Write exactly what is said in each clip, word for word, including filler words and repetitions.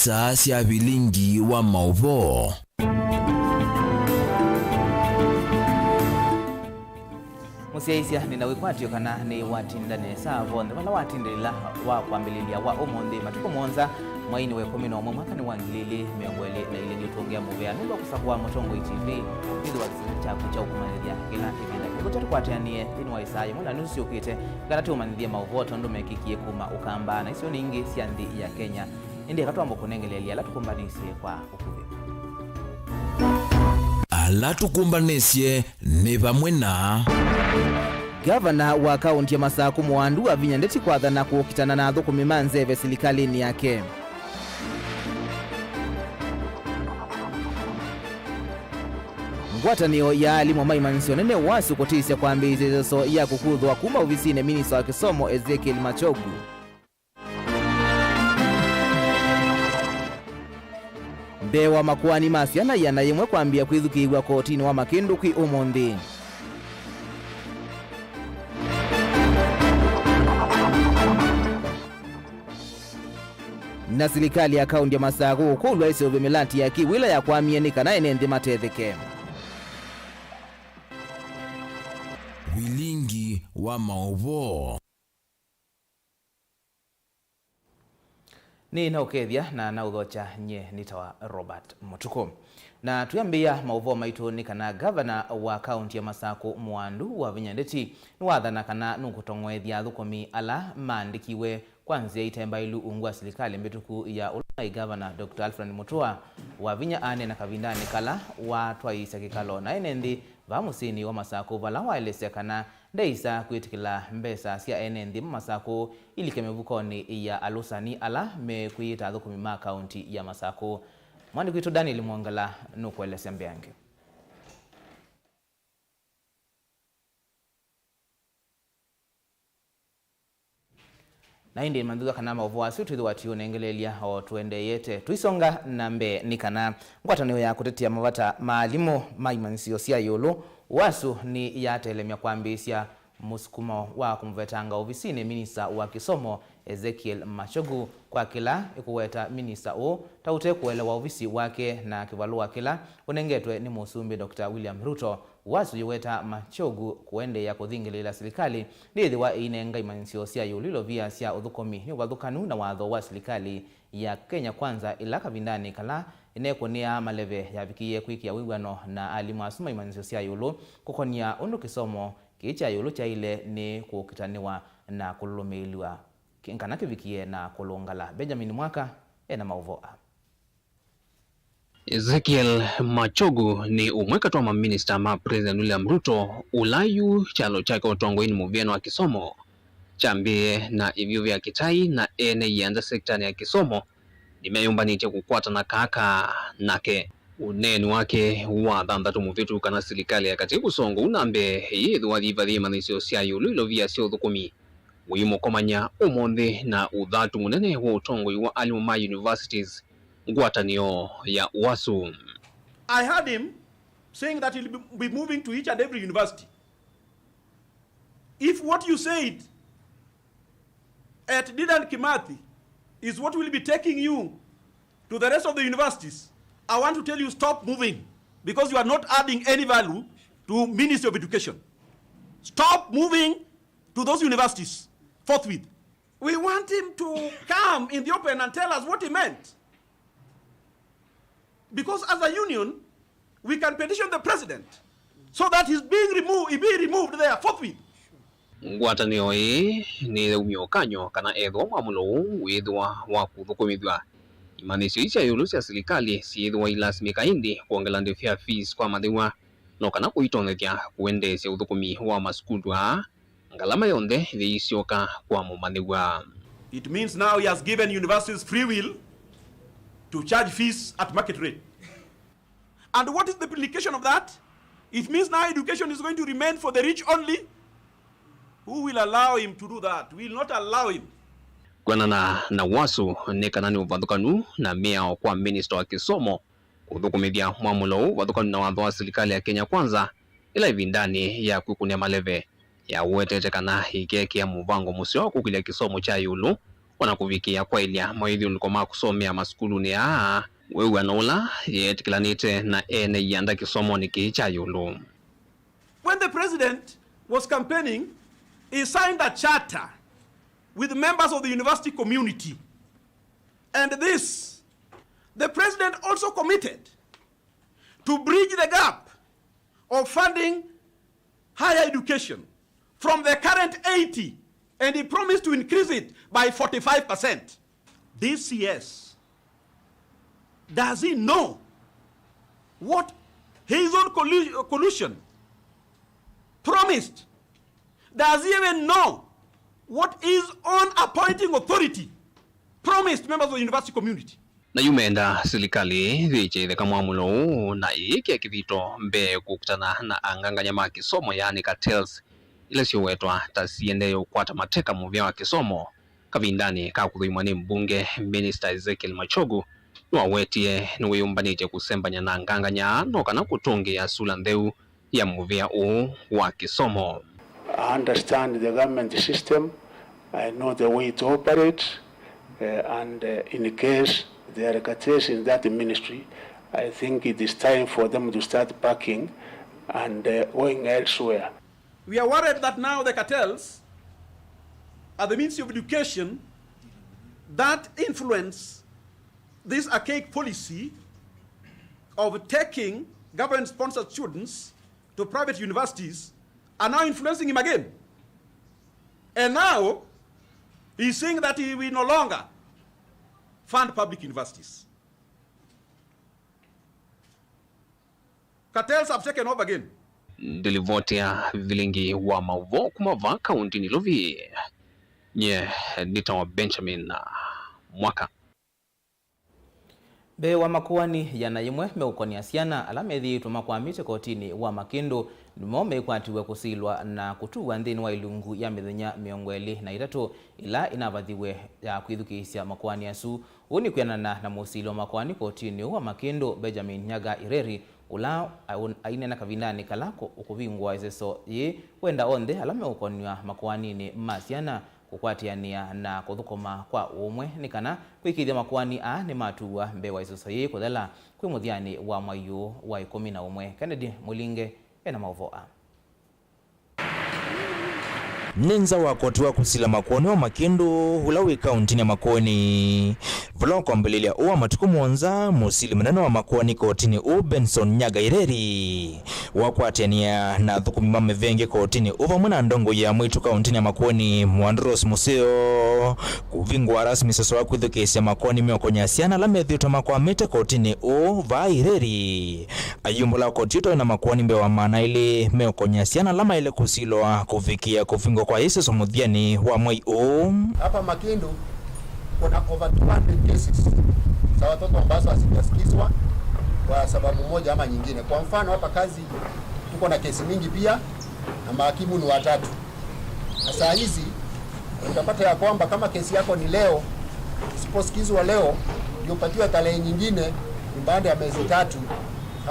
Saa sya vilingi wa maũvoo. Mũsyaĩĩsya, nĩ na wĩkwatyo kana nĩ watinda nesa vonthe vala watindĩlĩla wa kwambĩlĩlya wa ũmũnthĩ, matukũ mũonza, mweinĩ wa ĩkũmi na ũmwe, mwakanĩ wa ngili ilĩ mĩongo ĩlĩ na ilĩ. Nĩũtũngĩa mũvea nũndũ wa kũsakũa Mũtongoi T V, kwĩthĩwa kĩsese kyaku kya ũkũmanyĩthya kĩla ĩvinda kĩvũthya. Tũkwatĩanĩe nthĩnĩ wa ĩsaa yĩmwe na nusu yũkĩte, kana tũũmanyĩthye maũvoo tondũ mekĩkie kuma Ũkamba na isionĩ ingĩ sya nthĩ ya Kenya. Ĩndĩ eka twambe kũnengeleelya ala tũkũmbanĩsye kwa ũkuvĩ. Ala tũkũmbanĩsye nĩ vamwe na. Ngavana wa kaũnti ya Masakũ Mwandu avinya ndeti kwathana kũkitana na athũkũmi ma nzeve silikalĩnĩ yake. Ngwatanĩo ya alimũ ma imanyĩsyo nene UASU kũtĩsya kwambĩĩsya ĩseso ya kũkuthwa kuma ovisinĩ minista wa kĩsomo Ezekiel Machogu. Mbee wa makoani ma syana ĩana yĩmwe kwambĩĩa kwĩthukĩĩw'a kotinĩ wa Makĩndũkĩ ũmũnthĩ. Na silikalĩ ya kaũnti ya Masakũ kũkũlw'a ĩseũvye mĩlati ya kĩwĩla ya kwamie nĩ kana ene nthĩ matetheke. Vilingi wa maũvoo. Nĩ naũkethya na naũthokya, nyie nĩtawa Robert Mũtukũ. Na twĩambĩĩa maũvoo maitũ nĩ kana ngavana wa kaũnti ya Masakũ Mwandu Wavinya Ndeti nĩwathana kana nũkũtong'oethya athũkũmi ala maandĩkiwe kwa nzĩa ite mbaĩlu ungu wa silikalĩ mbĩtũku ya ũla waĩ ngavana Doctor Alfred Mutua. Wavinya aneena kavindanĩ kala watwaĩĩsya kĩkalo na ene nthĩ vaa mũsyĩnĩ wa Masakũ, vala waelesya kana ndeĩsa kwĩtĩkĩla mbesa sya ene nthĩ ma Masakũ ilike mĩvukonĩ ya alũsani ala mekwĩyĩta athũkũmi ma kaũnti ya Masakũ. Mwandĩki witũ Daniel Mwongela nũkũelesya mbeange. Na ĩndĩ manthutha kana maũvoo asu twĩthĩwa tũiũnengeleelya o tũendeeyete. Tũisonga na mbee nĩ kana ngwatanĩo ya kũtetea mavata ma alimũ ma imanyĩsyo sya ĩũlũ, UASU, nĩ yatelemya kwambĩĩsya mũsukumo wa kũmũvetanga ovisinĩ minista wa kĩsomo Ezekiel Machogu kwa kĩla ĩkũweta minista ũũ ta ũte kũelewa ovisi wake na kĩvalũa kĩla ũnengetwe nĩ Mũsumbĩ Doctor William Ruto. UASU yĩweta Machogu kũendeea kũthingĩlĩĩla silikalĩ ndĩĩthĩwa ĩinenga imanyĩsyo sya ĩũlũ ilovia sya ũthũkũmi nĩ ũvathũkanu na watho wa silikalĩ ya Kenya Kwanza, ĩla kavindanĩ kala ĩnekũnĩaa maleve yavikĩie kwĩkĩa wĩw'ano na alimũ asu ma imanyĩsyo sya ĩũlũ kũkonya ũndũ kĩsomo kĩĩ kya ĩũlũ kyaĩle nĩ kũkitanĩwa na kũlũlũmĩĩlw'a kana kĩvikie na kũlũngala. Benjamin Mwaka ena maũvoo aa. Ezekiel Machogu nĩ ũmwe katĩ wa maminista ma President William Ruto, ũla yu kyalo kyake ũtongoinĩ mũvĩanĩ wa kĩsomo kyambĩĩe na ĩvyũvĩ ya kĩtai na ene ianda sektanĩ ya kĩsomo nĩmeyũmbanĩtye kũkwatana kaka nake. Ũneeni wake wa thanthatũ mũvĩtu kana silikalĩ ya katĩ kũsonga ũu na mbee yĩthĩwa yĩvathĩe imanyĩsyo sya ĩũlũ ilovia sya ũthũkũmi ũimũkomany'a ũmũnthĩ na ũthatu mũnene wa ũtongoi wa alimũ ma universities, ngwatanĩo ya UASU. I heard him saying that he'll be, be moving to each and every university. If what you said at Dedan Kimathi is what will be taking you to the rest of the universities, I want to tell you, stop moving, because you are not adding any value to Ministry of Education. Stop moving to those universities forthwith. We want him to come in the open and tell us what he meant. Because as a union, we can petition the president so that he's being removed, he be removed there forthwith. Ngwatanĩo ĩĩ nĩyaumya ũkany'o kana ethĩwa mwamũlo ũũ wĩthĩwa wa kũthũkũmĩthw'a, imanyĩsyo ii sya ĩũlũ sya silikalĩ syĩthĩwa ilasimĩka ĩndĩ kwongela ndeto ya fees kwa mathĩw'a, no kana kũitonyethya kũendeesya ũthũkũmi wa masukulu aa, ngalama yonthe yĩisyoka kwa mũmanyĩw'a. It means now he has given universities free will to charge fees at market rate. And what is the implication of that? It means now education is going to remain for the rich only. Who will allow him to do that? We will not allow him. Kwonana na UASU nĩ kana nĩ ũvathũkanu na mĩao kwa minista wa kĩsomo kũthũkũmĩthya mwamũlo ũũ ũvathũkanu na watho wa silikalĩ ya Kenya Kwanza, ĩla ĩvindanĩ ya kwĩkũnĩa maleve yaũwetete kana ĩkeekĩa mũvango mũseo wa kũkĩlya kĩsomo kya ĩũlũ o na kũvikĩa kwaĩlya mawĩthyũlũlũko ma kũsomea masukulunĩ aa, wĩw'ano ũla yeetĩkĩlanĩte na ene ianda kĩsomonĩ kĩĩ kya ĩũlũ. When the president was campaigning, he signed a charter with members of the university community. And this, the president also committed to bridge the gap of funding higher education from the current eighty, and he promised to increase it by forty-five percent. This C S, does he know what his own collu-, collusion promised? Does he even know what his own appointing authority promised members of the university community? Na yu menda silikalĩ yĩkye ĩtheka mwamũlo ũũ na ĩĩkĩa kĩthito mbee kũkitana na angangany'a ma kĩsomo, yaani cartels, ila syũwetwa ta siendee ũkwata mateka mũvĩa wa kĩsomo kavindanĩ ka kũthũimwa nĩ mbunge. Minista Ezekiel Machogu nĩwawetie nĩwĩyũmbanĩtye kũsembany'a na angangany'a aa no kana kũtũngĩĩa sula ntheu ya mũvĩa ũũ wa kĩsomo. I understand the government system. I know the way it operates. Uh, and, uh, in case there are cartels in that ministry, I think it is time for them to start packing and, uh, going elsewhere. We are worried that now the cartels at the Ministry of Education that influence this archaic policy of taking government-sponsored students to private universities are now influencing him again. And now he's saying that he will no longer fund public universities. Cartels have taken over again. Ndilivoti ya vilingi wa maũvoo kuma vaa kaunti Nairobi. Nye nĩtawa Benjamin Mwaka. Mbee wa makoani ĩana yĩmwe meũkonia syana ala methĩĩtwe makwamĩte kotinĩ wa Makĩndũ, nĩmo mekwatiwe kũsilwa na kũtuwa nthĩnĩ wa ilungu ya mĩthenya mĩongo ĩlĩ na ĩtatũ ĩla ĩnavathiwe ya kwĩthukĩĩsya makoani asu. Ũu nĩ kwĩanana na mũsili wa makoani kotinĩ ũũ wa Makĩndũ, Benjamin Nyaga Ireri, ũla aineena kavindanĩ kala kũ-, ũkũvingũa ĩseso yĩĩ, wenda onthe ala meũkonw'a makoaninĩ ma syana kũkwatĩanĩa na kũthũkũma kwa ũũmwe nĩ kana kwĩkĩĩthya makoani aa nĩmatuwa mbee wa ĩseso yĩĩ kũthela kwĩ mũthyanĩ wa mwai ũũ wa ĩkũmi na ũmwe. Kennedy Mũlinge ena maũvoo aa. Nĩ nza wa koti wa kũsila makoani wa Makĩndũ, ũla wĩ kauntinĩ ya Makueni. Vala ũkwambĩlĩlya ũũ wa matukũ mũonza, mũsili mũnene wa makoani kotinĩ ũũ, Benson Nyaga Ireri, wakwatĩanĩa na athũkũmi ma mĩvenge kotinĩ ũũ vamwe na ndongoi ya mwĩĩtu kauntinĩ ya Makueni, Mwandu Rose Museo, kũvingũa rasmi ĩseso wa kwĩthukĩĩsya makoani meũkonya syana ala methĩĩtwe makwamĩte kotinĩ ũũ vaa Ireri. Ayumbũla koti ĩtonya makoani mbee wa maana elĩ meũkonya syana ala maĩle kũsilwa kũvikĩa kũvingwa kwa ĩseso mũthyanĩ wa mwei ũũ. Hapa Makindu kuna over two hundred cases za watoto ambazo hazijasikizwa kwa sababu moja ama nyingine. Kwa mfano, hapa kazi tuko na kesi mingi pia na mahakimu ni watatu. Na saa hizi utapata ya kwamba kama kesi yako ni leo, usiposikizwa leo, ndio upatiwe tarehe nyingine, ni baada ya miezi tatu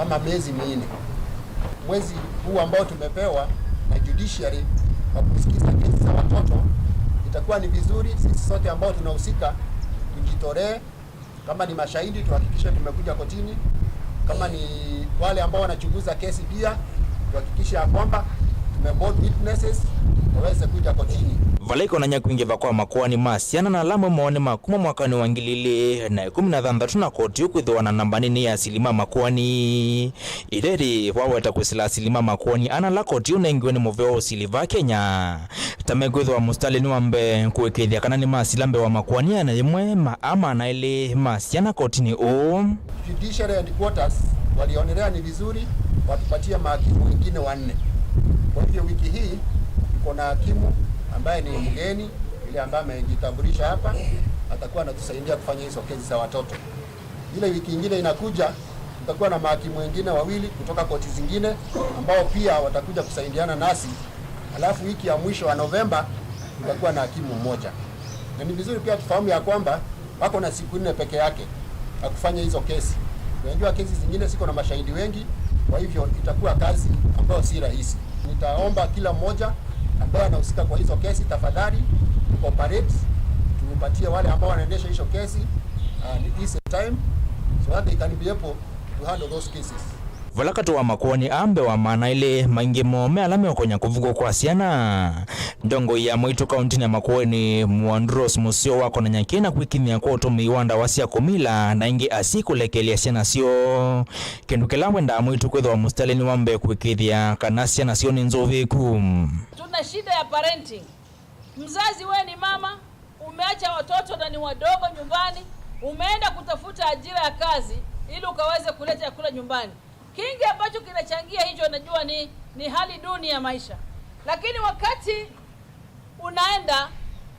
ama miezi minne. Mwezi huu ambao tumepewa na judiciary wa kusikiza kesi za watoto, itakuwa ni vizuri sisi sote ambao tunahusika tujitolee. Kama ni mashahidi, tuhakikishe tumekuja kotini. Kama ni wale ambao wanachunguza kesi pia, tuhakikishe ya kwamba tume hold witnesses waweze kuja kotini. Vala ikonany'a kwingĩva kwa makoani ma syana na ala amwe moo nĩ ma kuma mwakanĩ wa ngili ilĩ na ĩkũmi na thanthatũ na koti ũkwĩthĩwa na namba nini ya asili ma makoani. Ireri waweta kwĩsĩla asili ma makoani ana ala koti ũnengiwe nĩ mũvea wa ũsili vaa Kenya. Ta mekwĩthĩwa mũsitalĩnĩ wa mbee kũĩkĩĩthya kana nĩmasila mbee wa makoani ĩana yĩmwe ma a maana elĩ ma syana kotinĩ ũũ. Judiciary Headquarters walionelea ni vizuri watupatie mahakimu wengine wanne. Kwa hivyo wiki hii tuko na hakimu ambaye ni mgeni, yule ambaye amejitambulisha hapa, atakuwa anatusaidia kufanya hizo kesi za watoto. Ile wiki ingine inakuja, tutakuwa na mahakimu wengine wawili kutoka koti zingine ambao pia watakuja kusaidiana nasi. Alafu wiki ya mwisho wa Novemba, tutakuwa na hakimu mmoja. Na ni vizuri pia tufahamu ya kwamba wako na siku nne peke yake ya kufanya hizo kesi. Unajua kesi zingine ziko na mashahidi wengi, kwa hivyo itakuwa kazi ambayo si rahisi. Nitaomba kila mmoja ambaye anahusika kwa hizo kesi, tafadhali cooperate, Tupatie wale ambao wanaendesha hizo kesi, uh, decent time so that they can be able to handle those cases. Vala katĩ wa makoani aa mbee wa maana elĩ, maingĩ moo me ala meũkonya kũvukwa kwa syana. Ndongoi ya Mwitũ kauntinĩ ya Makueni, Mwandu Rose Museo, wakonany'a kĩ na kwĩkinyĩa kwa ũtũmĩi wa ndawa sya kũmila na ingĩ asyai kũlekelya syana syoo, kĩndũ kĩla wendaa Mwitũ kwĩthĩwa mũsitalĩnĩ wa mbee kũĩkĩĩthya kana syana syoo nĩ nzũvĩĩku. Tuna shida ya parenting. Mzazi, we ni mama, umeacha watoto na ni wadogo nyumbani, umeenda kutafuta ajira ya kazi ili ukaweze kuleta chakula nyumbani. Kingi ambacho kinachangia hicho, najua ni, ni hali duni ya maisha. Lakini wakati unaenda,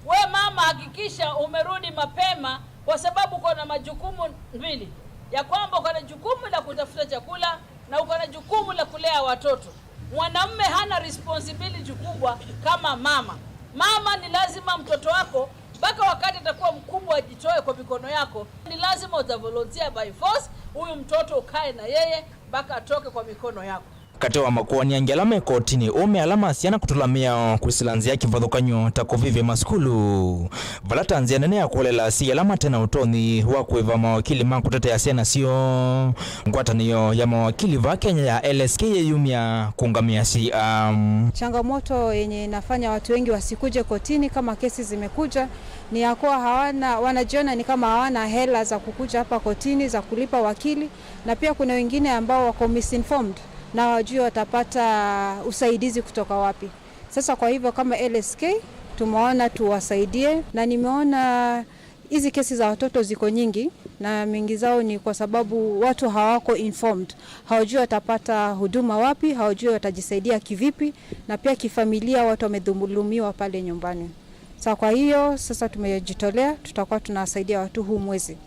we mama, hakikisha umerudi mapema, kwa sababu uko na majukumu mbili, ya kwamba uko na jukumu la kutafuta chakula na uko na jukumu la kulea watoto. Mwanamume hana responsibility kubwa kama mama. Mama ni lazima mtoto wako, mpaka wakati atakuwa mkubwa, ajitoe kwa mikono yako. Ni lazima uta volunteer by force, huyu mtoto ukae na yeye mpaka atoke kwa mikono yako. Katĩ wa makoani angĩ ala me kotinĩ, ũme ala ma syana kũtũla mĩao kwĩsĩla nzĩa kĩvathũkany'o ta kũvĩvya masukulu, vala ta nzĩa nene ya kũolela asyai ala mate na ũtonyi wa kũĩva mawakili ma kũtetea syana syoo. Ngwatanĩo ya mawakili vaa Kenya ya L S K yĩyumya kũngamĩa asyai aa. Changamoto yenye inafanya watu wengi wasikuje kotini kama kesi zimekuja ni ya kuwa hawana, wanajiona ni kama hawana hela za kukuja hapa kotini za kulipa wakili, na pia kuna wengine ambao wako misinformed na hawajui watapata usaidizi kutoka wapi. Sasa kwa hivyo kama L S K tumeona tuwasaidie, na nimeona hizi kesi za watoto ziko nyingi, na mingi zao ni kwa sababu watu hawako informed, hawajui watapata huduma wapi, hawajui watajisaidia kivipi, na pia kifamilia watu wamedhulumiwa pale nyumbani. Sa kwa hiyo sasa tumejitolea, tutakuwa tunawasaidia watu huu mwezi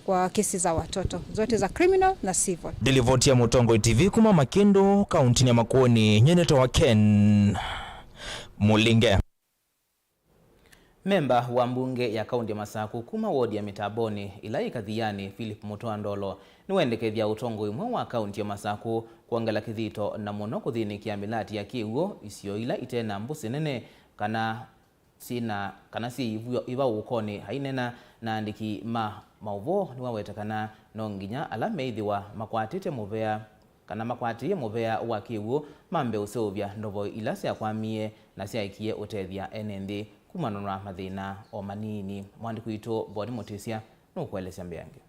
kwa kesi za watoto zote za criminal na civil. Ndilivoti ya Mũtongoi T V kuma Makĩndũ, kauntinĩ ya Makueni, nyie nĩtawa Ken Mũlinge. Memba wa mbunge ya kaunti ya Masakũ kuma wodi ya Mĩtambonĩ ĩla yĩ Kathianĩ, Philip Mũtũa Ndolo, nĩwendekethya ũtongoi mweũ wa kaunti ya Masakũ kwongela kĩthito na mũno kũthĩnĩkĩa mĩlati ya kĩw'ũ isio ila ite na mbũsĩ nene kana syĩna, kana syĩ ivua-, ivaũũkonĩ. Aineena na andĩki ma maũvoo, nĩwaweta kana no nginya ala meĩthĩwa makwatĩte mũvea, kana makwatĩĩe mũvea wa kĩw'ũ mambe ũseũvya ndovo ila syakwamie na syaekie ũtethya ene nthĩ kumana na mathĩna o manini. Mwandĩki witũ Boni Mũtĩsya nũkũelesya mbeange.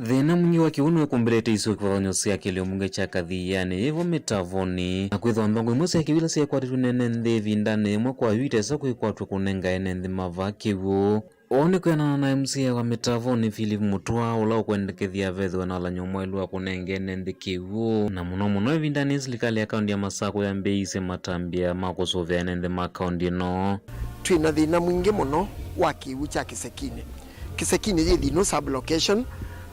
Thĩna mwingĩ wa kĩw'ũ nĩwĩkumbĩlĩte isio kĩvathũkany'o sya kĩlĩo mbunge kya Kathianĩ yĩvo Mĩtavonĩ, na kwĩthĩwa nthongo imwe sya kĩw'ũ ila syekwatĩtw'e nĩ ene nthĩ ĩvindanĩ yĩmwe kwa yu itesa kwĩkwatw'a kũnenga ene nthĩ mavaa kĩw'ũ. Ũu nĩ kwĩanana na M C A wa Mĩtavonĩ, Philip Mũtũa, ũla ũkwendekethya vethĩwe na ũlany'o mwaĩlu wa kũnenga ene nthĩ kĩw'ũ, na mũno mũno ĩvindanĩ yĩĩ silikalĩ ya kaunti ya Masakũ yambĩĩisye matambya ma kũsũvĩa ene nthĩ ma kaunti ĩno. Twĩ na thĩna mwingĩ mũno wa kĩw'ũ kya Kĩsekinĩ. Kĩsekinĩ yĩ Thinu sub-location,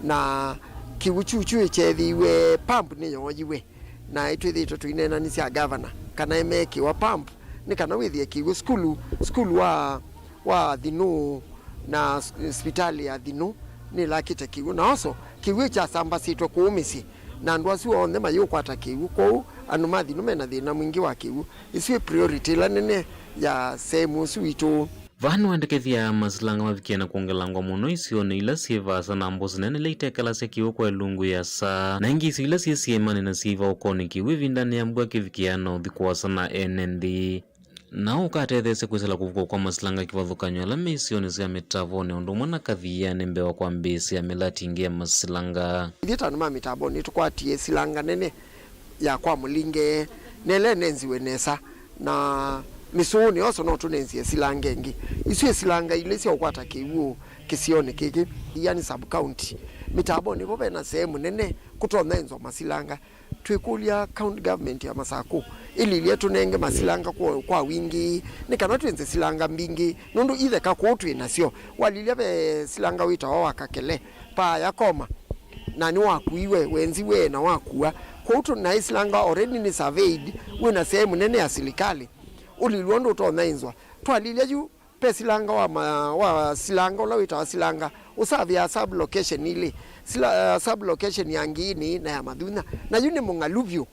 na kĩw'ũ kyu kyu kyeethĩiwe pump nĩyooyiwe, na ĩtwĩthĩĩtwe tũineenanĩsya gavana kana ĩmeekĩwa pump nĩ kana wĩthĩe kĩw'ũ. Sukulu, sukulu wa, wa Thinu na s-, sivitalĩ ya Thinu nĩlakĩte kĩw'ũ, na also kĩw'ũ kyasambasĩtwe kũu mĩsyĩ, na andũ asu onthe mayĩũkwata kĩw'ũ. Kwoou andũ ma Thinu mena thĩna mwingĩ wa kĩw'ũ. Ĩsu ĩ priority ĩla nene ya sehemu ũsu witũ. Vaa nĩwendekethya masilanga mavikie na kwongelangwa mũno isionĩ ila syĩ vaasa na mbũsĩ nene ila itekelasya kĩw'ũ kwa ĩlungu ĩasa, na ingĩ isio ila syĩ syĩmanĩ na syĩ ivaũũkonĩ kĩw'ũ ĩvindanĩ ya mbua kĩvikĩaa na ũthi kũasa na ene nthĩ. Na ũkatetheesya kwĩsĩla kũvukwa kwa masilanga kĩvathũkany'o ala me isionĩ sya Mĩtavonĩ ũndũ ũmwe na Kathianĩ mbee wa kwambĩĩsya mĩlati ĩngĩ ya masilanga. Ithyĩ ta andũ ma Mĩtavonĩ nĩtũkwatie silanga nene ya kwa Mũlinge, na ĩla ĩnenziwe nesa, na Mĩsũũnĩ also no tũnenzie silanga ĩngĩ. Isu ĩ silanga ilĩ sya ũkwata kĩw'ũ kĩsionĩ kĩkĩ. Iani sub county, Mĩtavonĩ vo vena sehemu nene kũtonya enzwa masilanga. Twĩkũlya county government ya Masakũ ĩlilye tũnenge masilanga kwa, kwa wingĩ, nĩ kana twĩnze silanga mbingĩ, nũndũ itheka kũu twĩ nasyo. Walilya ve silanga wĩtawa wa Kakele, paa ya Koma, na nĩwakuiwe, wenziwe na wakua. Kwoou tũ-, naĩ silanga already nĩ surveyed, wĩ na sehemu nene ya silikalĩ, ũlilw'a ũndũ ũtonya ĩnzwa. Twalilya yu, ve silanga wa ma-, wa silanga ũla wĩtawa silanga ũsavĩaa sub location ilĩ. Sila-, uh, sub location ya Ngiini na ya Mathunya. Na yu nĩ mũng'alu vyũ,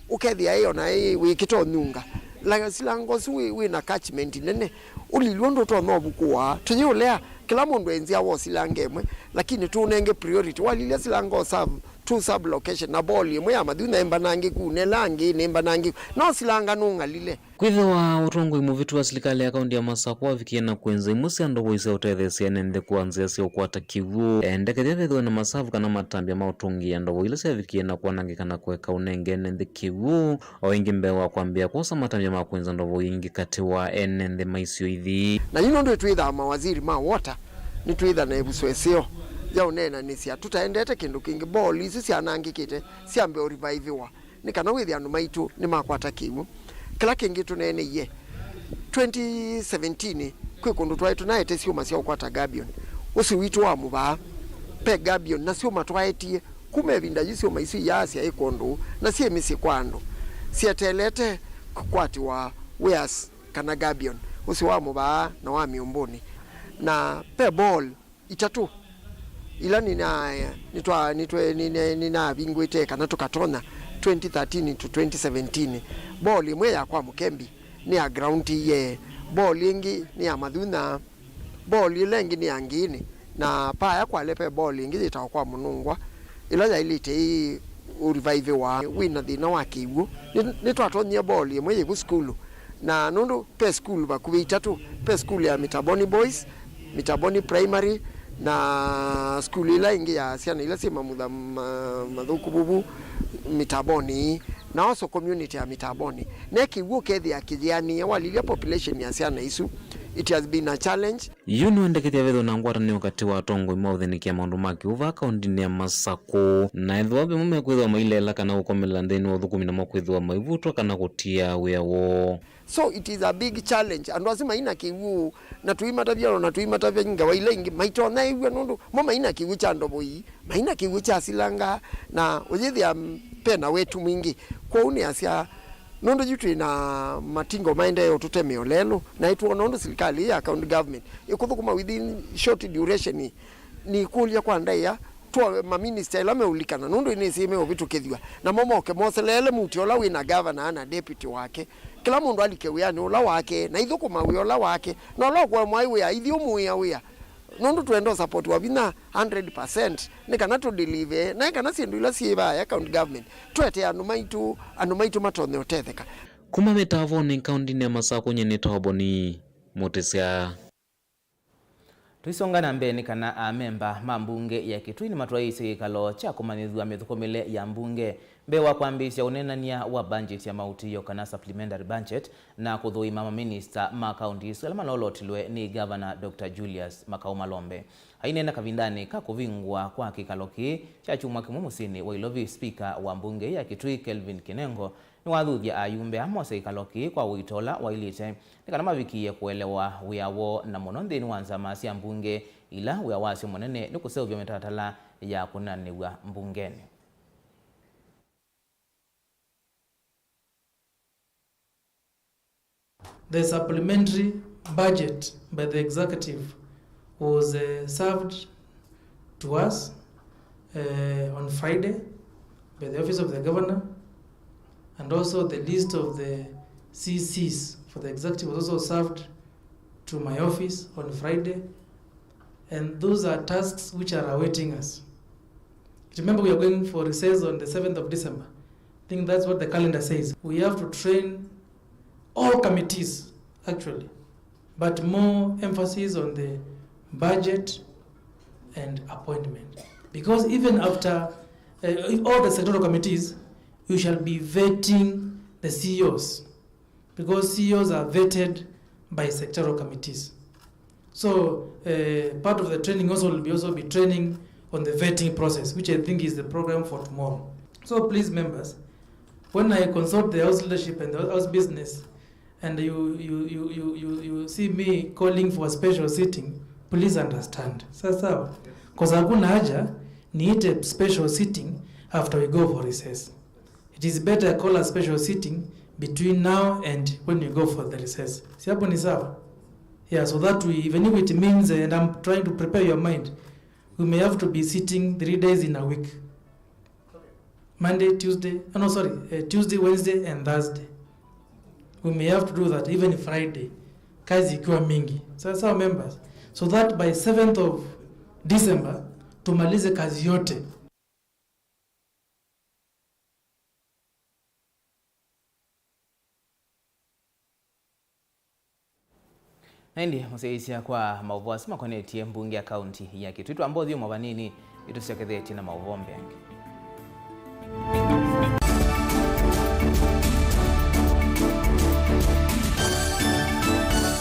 ũkethĩa ĩ ona ĩ wĩkĩte ũnyunga. La silanga ũsu wĩ, wĩ na catchment nene, ũlilye ũndũ ũtonya ũvukũa. Tũyĩũlea, kĩla mũndũ enzĩa wo silanga ĩmwe, lakini tũũnenge priority. Walilya silanga o sub, two sub location, na ball ĩmwe ya Mathuna ĩmbanangĩku, na ĩla angĩ nĩmbanangĩku. No silanga nũng'alile. Kwĩthĩwa ũtongoi mũvĩtu wa silikalĩ ya kaunti ya Masakũ wavikie na kwĩnza imwe sya ndovoi sya ũtetheesya ene nthĩ kwa nzĩa sya ũkwata kĩw'ũ, endekethya vethĩwe na masavu kana matambya ma ũtũngĩĩa ndovoi ila syavikie na kwanangĩka na kũeka ũnenge ene nthĩ kĩw'ũ, o ĩngĩ mbee wa kwambĩĩa kwosa matambya ma kwĩnza ndovoi ingĩ katĩ wa ene nthĩ ma isio ithi. Na yu nũndũ nĩtwĩthaa mawaziri ma water, nĩtwĩtha na ĩvuso ĩseo ya ũneenanĩsya. Tũtaendete kĩndũ kĩngĩ, ball isu syanangĩkĩte syambe ũrivaiviwa. Nĩ kana wĩthĩe andũ maitũ nĩmakwata kĩw'ũ. Kĩla kĩngĩ tũneeneie, twenty seventeen kwĩ kũndũ twaĩ tũnaete syũma sya ũkwata gabion. Ũsĩ witũ wa mũvaa, pe gabion na syũma twaetie. Kuma ĩvinda yu syũma isu iyaasya ĩ kwondũ na syĩ mĩsyĩ kwa andũ, syeteelete kũkwatiwa wares kana gabion, ũsĩ wa mũvaa na wa mĩũmbũnĩ. Na pe ball itatũ ila nĩna-, nĩtwa-, nĩtwe-, nĩne-, nĩnavingũĩte kana tũkatonya twenty thirteen to twenty seventeen. Ball ĩmwe ya kwa Mũkembi nĩ ya ground ye, ball ĩngĩ nĩ ya Mathuna, ball ĩla ĩngĩ nĩ ya Ngĩĩnĩ, na paya kwale pe ball ĩngĩ yĩtawa kwa Mũnũngwa, ĩla yaĩlĩte ĩ ũrivaiviwa wĩ na thĩna wa kĩw'ũ. Nĩ-, nĩtwatonyie ball ĩmwe yĩvu sukulu, na nũndũ pe sukulu vakuvĩ itatũ, pe sukulu ya Mitaboni Boys, Mitaboni Primary, na sukulu ĩla ĩngĩ ya syana ila syĩ mamutha ma-, mathũku vuvu Mitaboni, na also community ya Mitaboni. Ne kĩw'ũ ũkethĩa kĩyĩanĩe, walilya population ya syana isu, it has been a challenge. Yu nĩwendekethya vethĩwe na ngwatanĩo katĩ wa atongoi ma ũthĩnĩkĩa maũndũ ma kĩw'ũ vaa kaũndĩnĩ ya Masakũ, na ethĩwa vemwe mekwĩthĩwa maileela kana kũkomelela nthĩnĩ wa ũthũkũmi namo kwĩthĩwa maivutwa kana kũtia wĩa woo. So it is a big challenge. Andũ asu maina kĩw'ũ, na tũimatavya, na tũimatavya ngewa ila ingĩ, maitonya ĩw'a nũndũ mo maina kĩw'ũ kya ndovoi, maina kĩw'ũ kya silanga, na ũyĩthĩa, mm, pena wetu mwingĩ. Kwoou nĩasya, nũndũ yu twĩ na matingo maendee ũtũtemeo lelũ, na ĩtwona ũndũ silikalĩ ya county government ĩkũthũkũma within short duration, nĩkũlya kwa ndaĩa, twa maminista ĩla meũlikana, nũndũ nĩsĩ meũvĩtũkĩthw'a, namo moke moseleele mũtĩ ũla wĩ na gavana na deputy wake. Kĩla mũndũ alike wĩanĩ ũla wake, na ithũkũma wĩa ũla wake, na ũla ũkũemwa wĩa, ithyĩ ũmũĩa wĩa. Nũndũ twenda ũsapotiwa vinya hundred percent, nĩ kana tũdelive, na nĩ kana syĩndũ ila syĩ vaa ya county government, twete andũ maitũ, andũ maitũ matonye ũtetheka. Kuma mĩtavonĩ kaũndĩnĩ ya Masakũ, nyie nĩtawa Boni Mũtĩsya. Tũisonga na mbee nĩ kana amemba ma mbunge ya Kitui nĩmatwaĩĩsye kĩkalo kya kũmanyĩthw'a mĩthũkũmĩle ya mbunge mbee wa kwambĩĩsya ũneenany'a wa budget ya maũtĩĩo kana supplementary budget na kũthũima maminista ma kaũnti isu ala malolotilwe nĩ Gavana Doctor Julius Makau Malombe. Aineena kavindanĩ ka kũvingũa kwa kĩkalo kĩĩ kya kyumwa kĩmwe mũsyĩnĩ wa Ilovi, spika wa mbunge ya Kitui Kelvin Kinengo nĩwathuthya ayumbe aa mose kĩkalo kĩĩ kwa ũito ũla waĩlĩte nĩ kana mavikĩĩe kũelewa wĩa woo, na mũno nthĩnĩ wa nzama sya mbunge ila wĩa wasyo mũnene nĩ kũseũvya mĩtalatala ya kũneenanĩw'a mbungenĩ. The supplementary budget by the executive was, uh, served to us, uh, on Friday by the office of the governor, and also the list of the C Cs for the executive was also served to my office on Friday, and those are tasks which are awaiting us. Remember, we are going for recess on the seventh of December. I think that's what the calendar says. We have to train all committees, actually, but more emphasis on the budget and appointment. Because even after, uh, all the sectoral committees, you shall be vetting the C E Os, because C E Os are vetted by sectoral committees. So, uh, part of the training also will be, also be training on the vetting process, which I think is the program for tomorrow. So please, members, when I consult the house leadership and the house business, and you, you, you, you, you, you see me calling for a special sitting, please understand. Sawa sawa? Because hakuna haja niite special sitting after we go for recess. It is better I call a special sitting between now and when we go for the recess. Si hapo ni sawa? Yeah, so that we, even if it means, eh, and I'm trying to prepare your mind, we may have to be sitting three days in a week. Monday, Tuesday, oh, no, sorry, eh, Tuesday, Wednesday, and Thursday. We may have to do that even Friday, kazi ikiwa mingi. Sawa sawa, members, so that by seventh of December tumalize kazi yote. Na ĩndĩ mũsyaĩĩsya, kwa maũvoo asu makonetye mbunge ya kaunti ya Kitui, twamba ũthyũmũa vanini, nĩtũsyokethetye na maũvoo mbeange.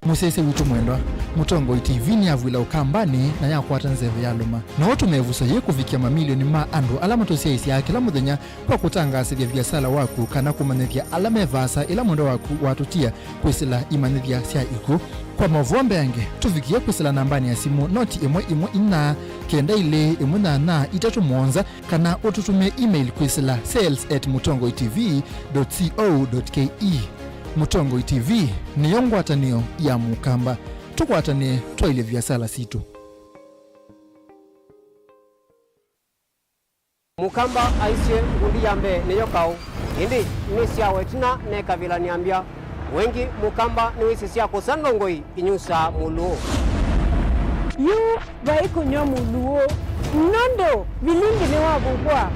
Mũsyaĩĩsya witũ mwendwa, Mũtongoi T V nĩyavw'ĩla Ũkambanĩ na yakwata nzeve ya lũma. No tũmĩvuso yĩĩ kũvikĩa mamilioni ma andũ ala matũsyaĩĩsyaa kĩla mũthenya kwa kũtangaasĩthya viasala waku kana kũmanyĩthya ala me vaasa ĩla mwendwa waku watũtia kwĩsĩla imanyĩthya sya ikw'ũ. Kwa maũvoo mbeange, tũvikĩe kwĩsĩla nambanĩ ya simũ noti ĩmwe ĩmwe inya kenda ilĩ ĩmwe nyanya itatũ mũonza, kana ũtũtũmĩe email kwĩsĩla sales at mũtongoi T V dot co dot K E. Mũtongoi T V nĩyo ngwatanĩo ya Mũkamba. Tũkwatanĩe twaĩlye viasala sitũ. Mũkamba aisye, ngundi ya mbee nĩyo kaũ, ĩndĩ nĩsyawa ĩtina nekavĩla nĩambya. Wengi Mũkamba nĩwĩsĩ sya kũsa ndongoi inyusaa mũlũũ. Yu vai kũnyw'a mũlũũ, nũndũ vilingi nĩwavuvwa.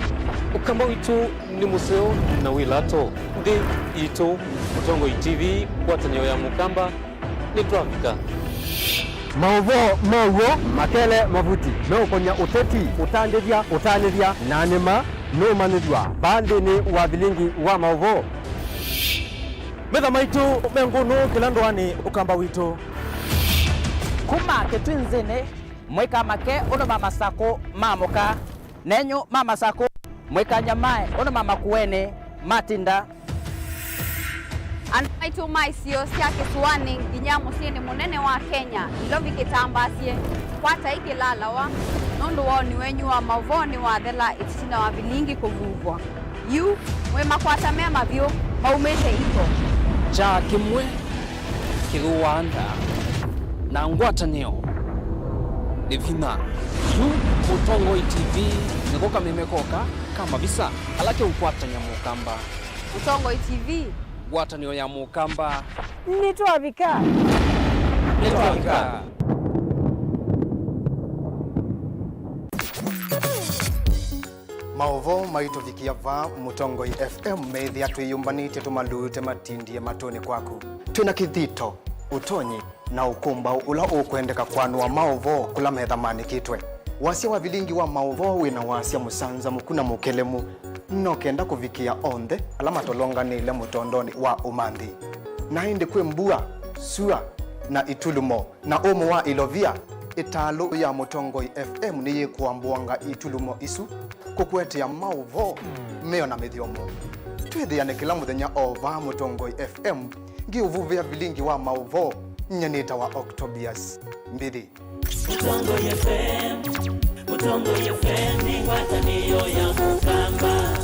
Ũkamba witũ nĩ mũseo na wĩ lato. Nthĩ itũ, Mũtongoi T V, ngwatanĩo ya Mũkamba. Nĩtwavika. Maũvoo ma w'o, makele, mavuti meũkony'a ũteti, ũtandĩthya, ũtanĩthya, na nĩma nũũmanyĩthw'a vaa nthĩnĩ wa vilingi wa maũvoo. Metha maitũ me ngũnũ kĩla ndũanĩ, Ũkamba witũ. Kuma Kĩtwĩ nzĩnĩ, mũika make ũnũma masakũ ma mũka. Nenyu ma masakũ, mũikanyamae ũnũma makuenĩ matinda. Andũ maitũ ma isio sya kĩsũanĩ nginya mũsyĩnĩ mũnene wa Kenya, Nairobi kĩtambaasye, kwatai kĩlalawa, nũndũ woni wenyu wa maũvoo nĩwathela ĩtina wa vilingi kũvuvwa. Yu, mwĩ makwata me mavyũ, maumĩte iko. Kyaa kĩmwe kĩthũaa nda, na ngwatanĩo nĩ vinya. Yu Mũtongoi T V nĩko kameme koka ka mavisa ala keũkwatany'a Mũkamba. Mũtongoi T V. Ngwatanĩo ya Mũkamba. Nĩtwavika. Nĩtwavika. Maũvoo maitũvikĩa vaa Mũtongoi F M meĩthĩa twĩyũmbanĩtye tũmalute matindie matũnĩ kwaku. Twĩ na kĩthito, ũtonyi, na ũkũmbaũ ũla ũkwendeka kwanũa maũvoo kũla metha maanĩkĩtwe. Wasya wa vilingi wa maũvoo wĩ na wasya mũsanzamũku na mũkelemu, no kenda kũvikĩa onthe ala matolonganĩile mũtondonĩ wa ũmanthi. Na ĩndĩ kwĩ mbua, sua, na itulumo. Na ũmũ wa ilovia, ĩtalũ ya Mũtongoi F M nĩyĩkũambũanga itulumo isu, kũkũetea maũvoo, mĩo na mĩthyomo. Twĩthĩane kĩla mũthenya o vaa Mũtongoi F M, ngĩũvuvĩa vilingi wa maũvoo, nyie nĩtawa Octobius Mbithi. Mũtongoi F M, Mũtongoi F M nĩ ngwatanĩo ya Mũkamba.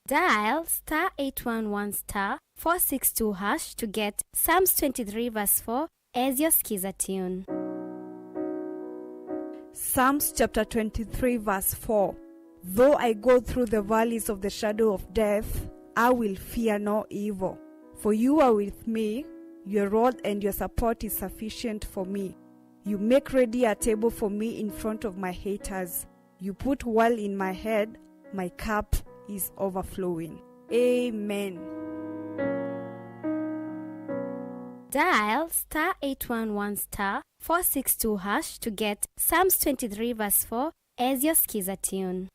Dial star eight one one star four six two hash to get Psalms twenty-three verse four as your Skiza tune. Psalms chapter twenty-three verse four. Though I go through the valleys of the shadow of death, I will fear no evil. For you are with me, your rod and your support is sufficient for me. You make ready a table for me in front of my haters. You put oil in my head, my cup is overflowing. Amen. Dial star eight one one star four six two hash to get Psalms twenty-three verse four as your Skiza tune.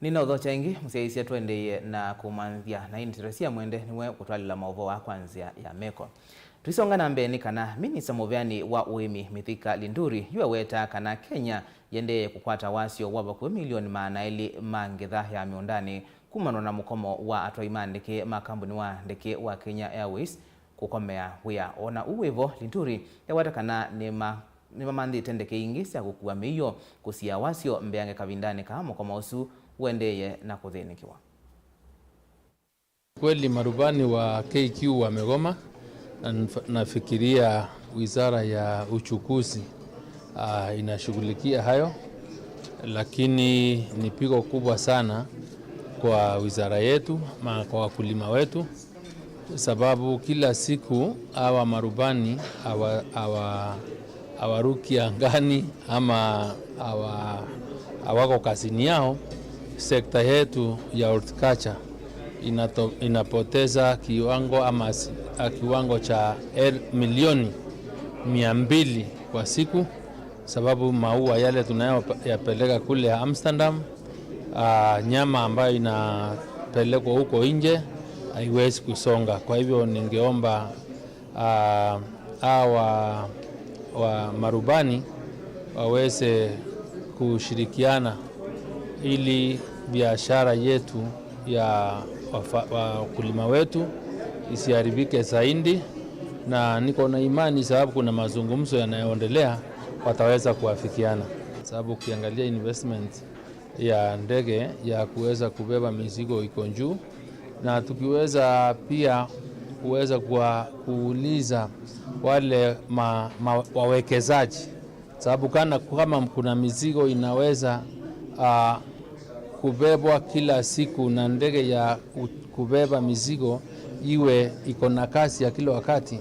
Nĩnaũthokya ĩngĩ, mũsyaĩĩsya, tũendeeye na kũmanthya, na ĩndĩ Teresia Mwende nĩwe ũkũtwalĩla maũvoo aa kwa nzĩa ya meko. Tũisonga na mbee nĩ kana minista mũveani wa ũĩmi Mithika Linturi yu ewetaa kana Kenya yĩendeee kũkwata wasyo wa vakuvĩ milioni maana elĩ ma ngetha ya mĩũndanĩ kumanwa na mũkomo wa atwai ma ndeke ma kambuni wa ndeke wa Kenya Airways kũkomea wĩa. O na ũu wĩ vo, Linturi eweta kana nĩma-, nĩmamanthĩte ndeke ingĩ sya kũkua mĩio kũsiĩĩa wasyo mbeange kavindanĩ kaa mũkomo ũsu ũendeeye na kũthĩnĩkĩwa. Kweli marubani wa K Q wamegoma, Na naf-, nafikiria wizara ya uchukuzi, ah, inashughulikia hayo, lakini ni pigo kubwa sana kwa wizara yetu, ma-, kwa wakulima wetu, sababu kila siku hawa marubani hawa-, hawa-, hawaruki angani ama hawa-, hawako kazini yao. Sekta yetu ya horticulture inato-, inapoteza kiwango ama si-, a, kiwango cha el-, milioni mia mbili kwa siku, sababu maua yale tunayoyapeleka kule Amsterdam, ah, nyama ambayo inapelekwa huko nje haiwezi kusonga. Kwa hivyo ningeomba, ah, hawa wa marubani waweze kushirikiana ili biashara yetu ya wafa-, wakulima wetu isiharibike zaidi, na niko na imani sababu kuna mazungumzo yanayoendelea, wataweza kuafikiana, sababu ukiangalia investment ya ndege ya kuweza kubeba mizigo iko juu, na tukiweza pia kuweza kuwa-, kuuliza wale ma-, ma-, wawekezaji, sababu kana, kama kuna mizigo inaweza, ah, kubebwa kila siku na ndege ya u-, kubeba mizigo iwe iko na kasi ya kila wakati,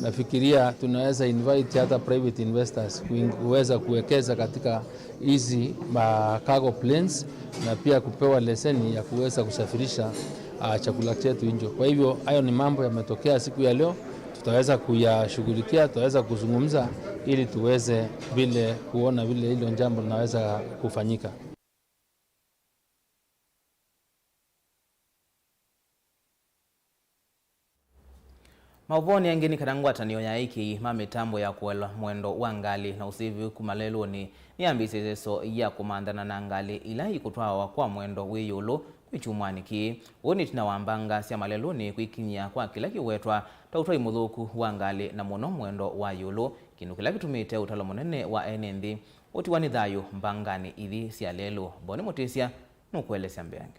nafikiria tunaweza invite hata private investors kuing-, kuweza kuwekeza katika hizi ma cargo planes na pia kupewa leseni ya kuweza kusafirisha, ah, chakula chetu nje. Kwa hivyo, hayo ni mambo yametokea siku ya leo, tutaweza kuyashughulikia, tutaweza kuzungumza ili tuweze vile kuona vile hilo jambo linaweza kufanyika. Maũvoonĩ angĩ nĩ kana ngwatanĩo ya ekĩi ma mĩtambo ya kũelwa mwendo wa ngalĩ na ũsĩvĩku malelũnĩ nĩyambĩĩsye ĩseso ya kũmanthana na ngalĩ ila ikũtwawa kwa mwendo wĩ ĩũlũ kwĩ kyumwanĩ kĩĩ. Ũũ nĩ ĩtina wa mbanga sya malelũnĩ kwĩkinyĩa kwa kĩla kĩwetwa ta ũtwai mũthũku wa ngalĩ, na mũno mwendo wa ĩũlũ, kĩndũ kĩla kĩtumĩte ũtalo mũnene wa ene nthĩ ũtiwa nĩ thayũ mbanganĩ ithi sya lelũ. Boni Mũtĩsya nũkũelesya mbeange.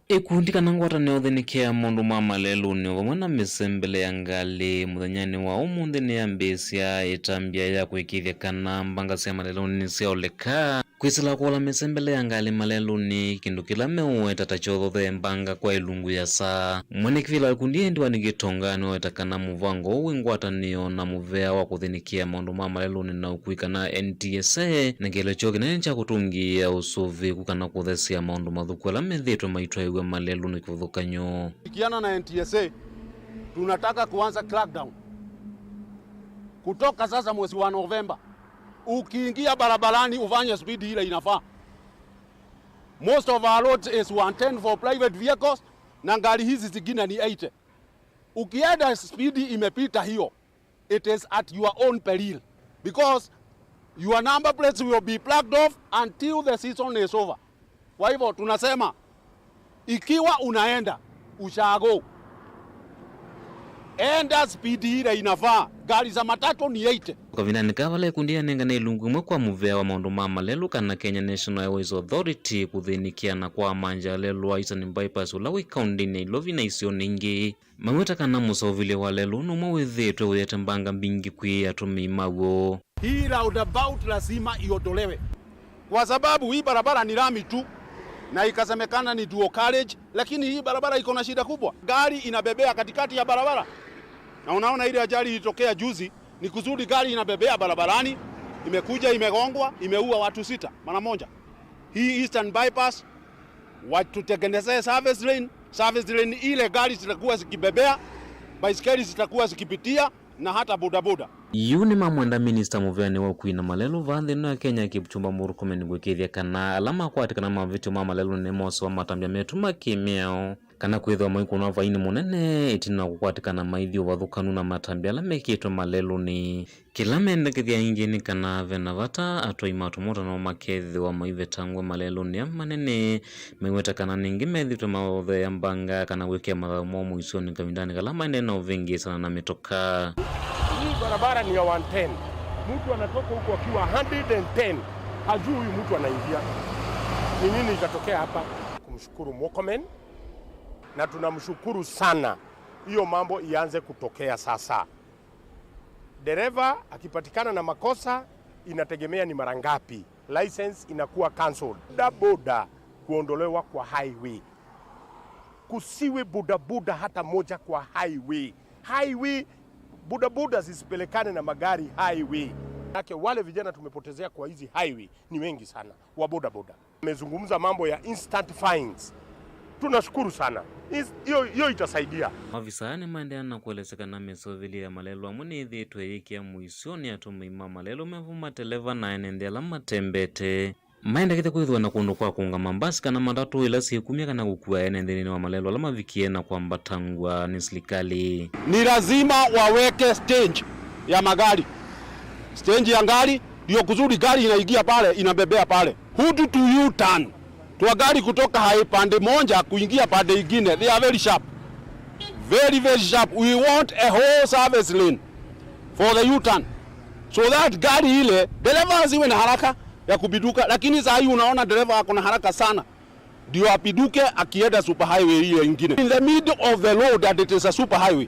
Ĩkundi kana ngwatanĩo ũthĩnĩkĩa maũndũ ma malelũnĩ o vamwe na mĩsembele ya ngalĩ mũthenyanĩ wa ũmũnthĩ nĩyambĩĩsya ĩtambya ya kũĩkĩĩthya kana mbanga sya malelũnĩ nĩsyaoleka kwĩsĩla kũola mĩsembele ya ngalĩ malelũnĩ, kĩndũ kĩla meũweta ta kyothothee mbanga kwa ĩlungu ya saa. Mwene kĩvĩla wa ĩkundi ĩĩ Ndwani Gĩtonga nĩwaweta kana mũvango ũũ wĩ ngwatanĩo na mũvea wa kũthĩnĩkĩa maũndũ ma malelũnĩ na ũkui kana N T S A, na kĩeleelo kyoo kĩnene kya kũtũngĩĩa ũsũvĩĩku kana kũthesea maũndũ mathũku ala methĩĩtwe maitwaĩw'a malelũnĩ kĩvathũkany'o. Shirikiana na N T S A, tunataka kuanza crackdown. Kutoka sasa mwezi wa Novemba, ukiingia barabarani ufanye spidi ile inafaa. Most of our roads is one ten for private vehicles, na gari hizi zingine ni eighty. Ukienda spidi imepita hiyo, it is at your own peril, because your number plates will be plucked off until the season is over. Kwa hivyo tunasema, ikiwa unaenda ushago, enda spidi ile inafaa. Gari za matatu ni eighty. Kavindanĩ kaa vala ĩkundi yanengane ĩlungu ĩmwe kwa mũvea wa maũndũ ma malelũ kana Kenya National Highways Authority kũthĩnĩkĩa na kwa manja lelũ wa Eastern Bypass ũla wĩ kaũndĩnĩ ya Ilovi na isionĩ ingĩ. Maweta kana mũseũvĩlyo wa lelũ nũmwe wĩthĩĩtwe ũyĩete mbanga mbingĩ kwĩ atũmĩi maw'o. Hii roundabout lazima iondolewe. Kwa sababu hii barabara ni lami tu, na ikasemekana ni dual carriage, lakini hii barabara iko na shida kubwa. Gari inabebea katikati ya barabara. Na unaona ile ajali ilitokea juzi, ni kusudi gari inabebea barabarani, imekuja imegongwa, imeua watu sita mara moja. Hii Eastern Bypass, watutengenezee service lane. Service lane ile gari zitakuwa zikibebea, baiskeli zitakuwa zikipitia, na hata bodaboda. Yu nĩmamwenda minista mũveanĩ wa ũkui na malelũ vaa nthĩ ĩno ya Kenya, Kipchumba Murkomen, kũĩkĩĩthya kana ala makwatĩkana mavĩtyo ma malelũnĩ nĩmosewa matambya metuma kĩ-mĩao, kana kwĩthĩwa maikũnwa vainĩ mũnene ĩtina wa kũkwatĩkana maithi ũvathũkanu na matambya ala mekĩtwe malelũnĩ. Kĩla mendekethya aingĩ nĩ kana ve na vata atwai ma tũmota no makethĩwa maivetangw'a malelũnĩ aa manene, maiweta kana ningĩ methĩĩtwe maotheea mbanga kana kwĩkĩa mathayũ moo mũisyonĩ kavindanĩ kala maendee na ũvĩngĩĩsana na mĩtoka. Hii barabara ni ya one ten. Mtu anatoka huko akiwa hundred and ten, hajui huyu mtu anaingia. Ni nini itatokea hapa? Kumshukuru Murkomen, na tunamshukuru sana Hiyo mambo ianze kutokea sasa. Dereva akipatikana na makosa, inategemea ni mara ngapi license inakuwa cancelled. Bodaboda kuondolewa kwa highway. Kusiwe bodaboda hata moja kwa highway. Highway, bodaboda zisipelekane na magari highway. Yake wale vijana tumepotezea kwa hizi highway ni wengi sana, wa bodaboda. Amezungumza mambo ya instant fines. Tunashukuru sana. Is-, hiyo, hiyo itasaidia. Maofisa aya nĩmaendeea na kũelesya kana mĩseũvĩlye ya malelũ amwe nĩyĩthĩĩtwe ĩyĩkĩa mũisyonĩ atũmĩi ma malelũ mevo mateleva na ene nthĩ ala matembete. Maendekete kwĩthĩwa na kũndũ kwa kũũngama mbasi kana matatũ ila syĩkumya kana kũkua ene nthĩ nthĩnĩ wa malelũ ala mavikie na kwambatangw'a nĩ silikalĩ. Ni lazima waweke stage ya magari. Stage ya gari ndio kusudi gari inaingia pale, inabebea pale. Hutu tu U-turn. Twa gari kutoka hai pande moja kuingia pande ingine. They are very sharp. Very, very sharp. We want a whole service lane for the U-turn. So that gari ile, dereva asiwe na haraka ya kubiduka, lakini saa hii unaona dereva ako na haraka sana. Ndio abiduke akienda super highway hiyo ingine. In the middle of the road and it is a super highway.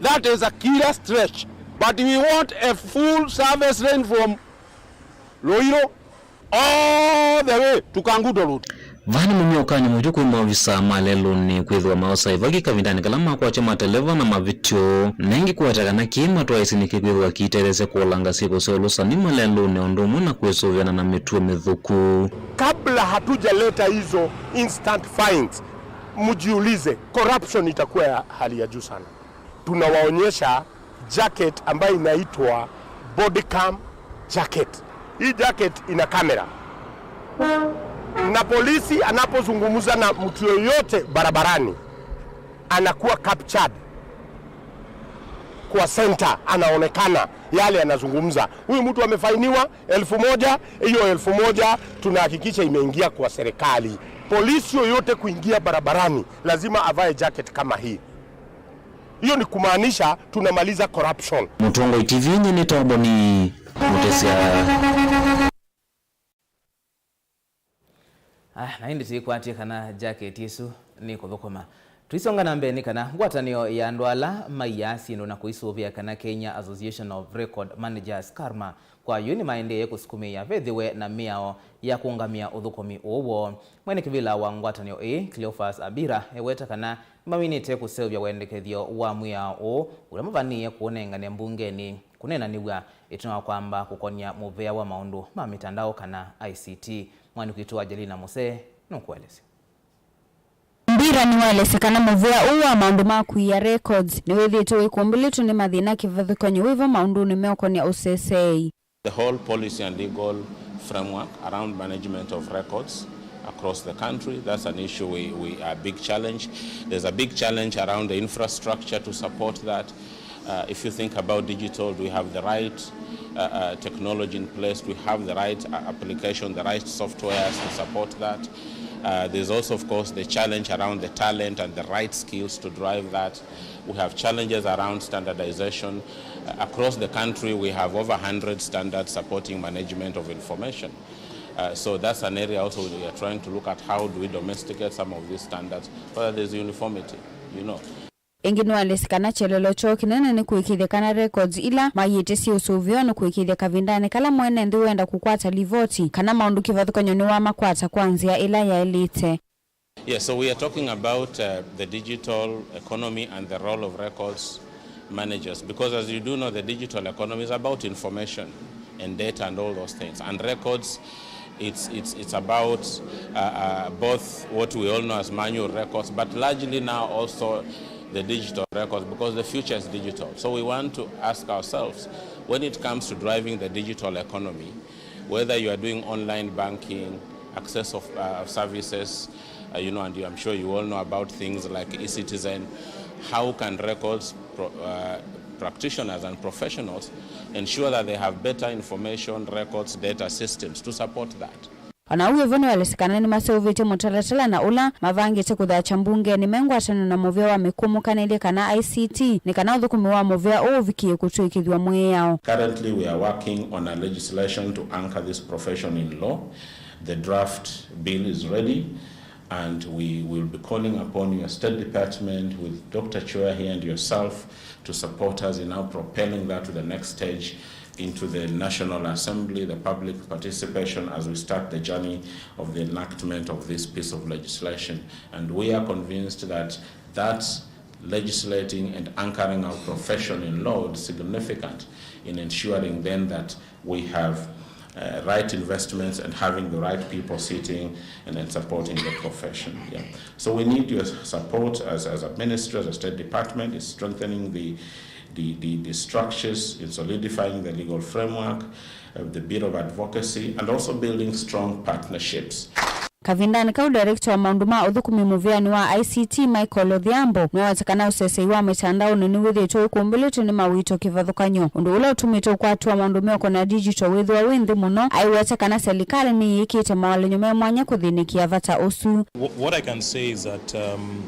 That is a clear stretch. But we want a full service lane from Loiro all the way to Kangundo Road. Vaa nĩ mũmya ũkany'o mũitũ kwĩ maovisaa ma lelũnĩ kwĩthĩwa maosa ĩvaki kavindanĩ kala makwatya mateleva na mavĩtyo, na ĩngĩ kũweta kana kĩĩ matwaĩĩsye nĩkĩkwĩthĩwa kĩitetheesya kũolanga syĩko sya ũlũsani malelũnĩ o ũndũ ũmwe na kwĩsũvĩana na mĩtuo mĩthũku. Kabla hatujaleta hizo instant fines, mjiulize, corruption itakuwa ya hali ya juu sana. Tunawaonyesha jacket ambayo inaitwa body cam jacket. Hii jacket ina kamera, na polisi anapozungumza na mtu yoyote barabarani anakuwa captured kwa center, anaonekana yale anazungumza. Huyu mtu amefainiwa elfu moja, hiyo elfu moja tunahakikisha imeingia kwa serikali. Polisi yoyote kuingia barabarani lazima avae jacket kama hii. Hiyo ni kumaanisha tunamaliza corruption. Mũtongoi T V nyie nĩ Toboni Mũtesya. Ah, na ĩndĩ tĩkwatye kana jacket ĩsu nĩ kũthũkũma. Tũisonga na mbee nĩ kana ngwatanĩo ya andũ ala maiaa syĩndũ na kũisũvĩa kana Kenya Association of Record Managers, karma, kwa yu nĩmaendee kũsukumĩĩa vethĩwe na mĩao ya kũũngamĩa ũthũkũmi ũũ woo. Mwene kĩvĩla wa ngwatanĩo ĩĩ, Cleophas Abira, eweta kana nĩmaminĩte kũseũvya wendekethyo wa mwĩao ũũ ũla mavanĩĩe kũũnengane mbungenĩ kũneenanĩw'a ĩtina wa kwamba kũkonya mũvea wa maũndũ ma mĩtandao kana I C T. Mwandĩki witũ Angelina Musee nũkũelesya. Mbira nĩwaelesya kana mũvea ũũ wa maũndũ ma kũia records nĩwĩthĩĩtwe wĩkũmbĩlĩtwe nĩ mathĩna kĩvathũkany'o wĩvo maũndũnĩ meũkonia ũseseei. The whole policy and legal framework around management of records across the country, that's an issue we, we, a big challenge. There's a big challenge around the infrastructure to support that. Uh, if you think about digital, do we have the right uh, uh, technology in place? Do we have the right uh, application, the right softwares to support that? Uh, there's also, of course, the challenge around the talent and the right skills to drive that. We have challenges around standardization. Uh, across the country, we have over a hundred standards supporting management of information. Uh, so that's an area also we are trying to look at, how do we domesticate some of these standards so that there's uniformity, you know. Ĩngĩ nĩwaelesya kana kyelelo kyoo kĩnene nĩ kũĩkĩĩthya kana records ila maiĩte syĩ ũsũvĩonĩ kũĩkĩĩthya kavindanĩ kala mwene nthĩ wenda kũkwata livoti kana maũndũ kĩvathũkany'o nĩwamakwata kwa nzĩa ĩla yaĩlĩte. Yes, so we are talking about uh, the digital economy and the role of records managers, because as you do know, the digital economy is about information and data and all those things. And records, it's, it's, it's about uh, uh, both what we all know as manual records, but largely now also the digital records, because the future is digital. So we want to ask ourselves, when it comes to driving the digital economy, whether you are doing online banking, access of uh, services, uh, you know, and you, I'm sure you all know about things like e-citizen, how can records pro, uh, practitioners and professionals ensure that they have better information, records, data systems to support that? O na ũu wĩvo nĩwaelesya kana nĩmaseũvĩtye mũtalatala na ũla mavangĩte kũthakya mbungenĩ me ngwatanĩo na mũvea wa mĩkũmũkanĩlye kana I C T nĩ kana ũthũkũmi wa mũvea ũũ ũvikĩe kũtw'ĩkĩthw'a mwĩao. Currently, we are working on a legislation to anchor this profession in law. The draft bill is ready. And we will be calling upon your State Department with Doctor Chua here and yourself to support us in now propelling that to the next stage into the National Assembly, the public participation as we start the journey of the enactment of this piece of legislation. And we are convinced that that legislating and anchoring our profession in law is significant in ensuring then that we have uh, right investments and having the right people sitting and then supporting the profession. Yeah. So we need your support as, as a ministry, as a State Department, is strengthening the, the, the, the structures, in solidifying the legal framework, uh, the Bureau of Advocacy, and also building strong partnerships. Kavindanĩ kau, director wa maũndũ ma ũthũkũmi mũvĩanĩ wa I C T, Michael Odhiambo, nĩwaweta kana ũsesei wa mĩtandaonĩ nĩwĩthĩĩtwe ũkũmbĩlĩtwe nĩ mawĩto kĩvathũkany'o, ũndũ ũla ũtumĩte ũkwati wa maũndũ meũkonea digital wĩthĩwa wĩ nthĩ mũno, aiweta kana selikalĩ nĩyĩkĩte mawalany'o me mwanya kũthĩnĩkĩa vata ũsu. Wh- What I can say is that, um,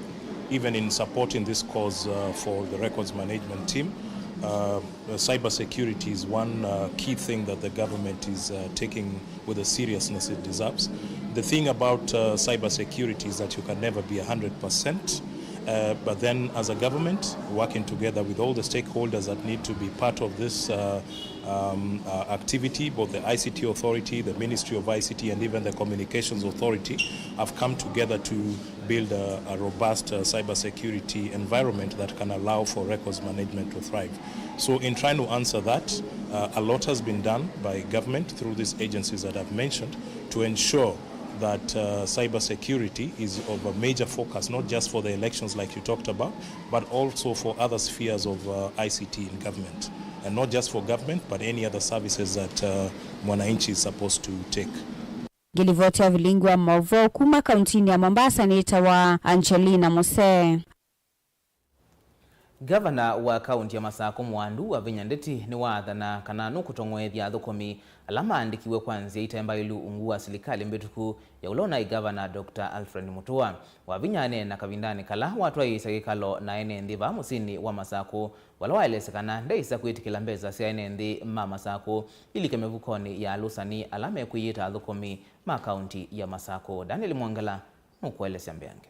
even in supporting this cause, uh, for the records management team, uh, uh, cyber security is one, uh, key thing that the government is, uh, taking with the seriousness it deserves. The thing about, uh, cyber security is that you can never be a hundred percent. Uh, but then, as a government, working together with all the stakeholders that need to be part of this, uh, um, uh, activity, both the I C T authority, the Ministry of I C T, and even the Communications Authority have come together to build a, a robust, uh, cybersecurity environment that can allow for records management to thrive. So in trying to answer that, uh, a lot has been done by government through these agencies that I've mentioned to ensure that, uh, cybersecurity is of a major focus, not just for the elections like you talked about, but also for other spheres of, uh, I C T in government, and not just for government, but any other services that, uh, mwananchi is supposed to take. Ngĩlivoti ya vilingi wa maũvoo kuma kauntinĩ ya Mombasa nĩtawa Angelina Musee. Ngavana wa kaunti ya Masakũ Mwandu Wavinya Ndeti nĩwaathana kana nũkũtong'oethya athũkũmi ala maandĩkiwe kwa nzĩa ite mbaĩlu ungu wa silikalĩ mbĩtũku ya ũla ũnaĩ ngavana Doctor Alfred Mutua. Wavinya aneena kavindanĩ kala watwaĩĩsya kĩkalo na ene nthĩ vaa mũsyĩnĩ wa Masakũ, vala waelesya kana ndeĩsa kwĩtĩkĩla mbesa sya ene nthĩ ma Masakũ ilike mĩvukonĩ ya alũsani ala mekwĩyĩta athũkũmi ma kaunti ya Masakũ. Daniel Mwongela nũkũelesya mbeange.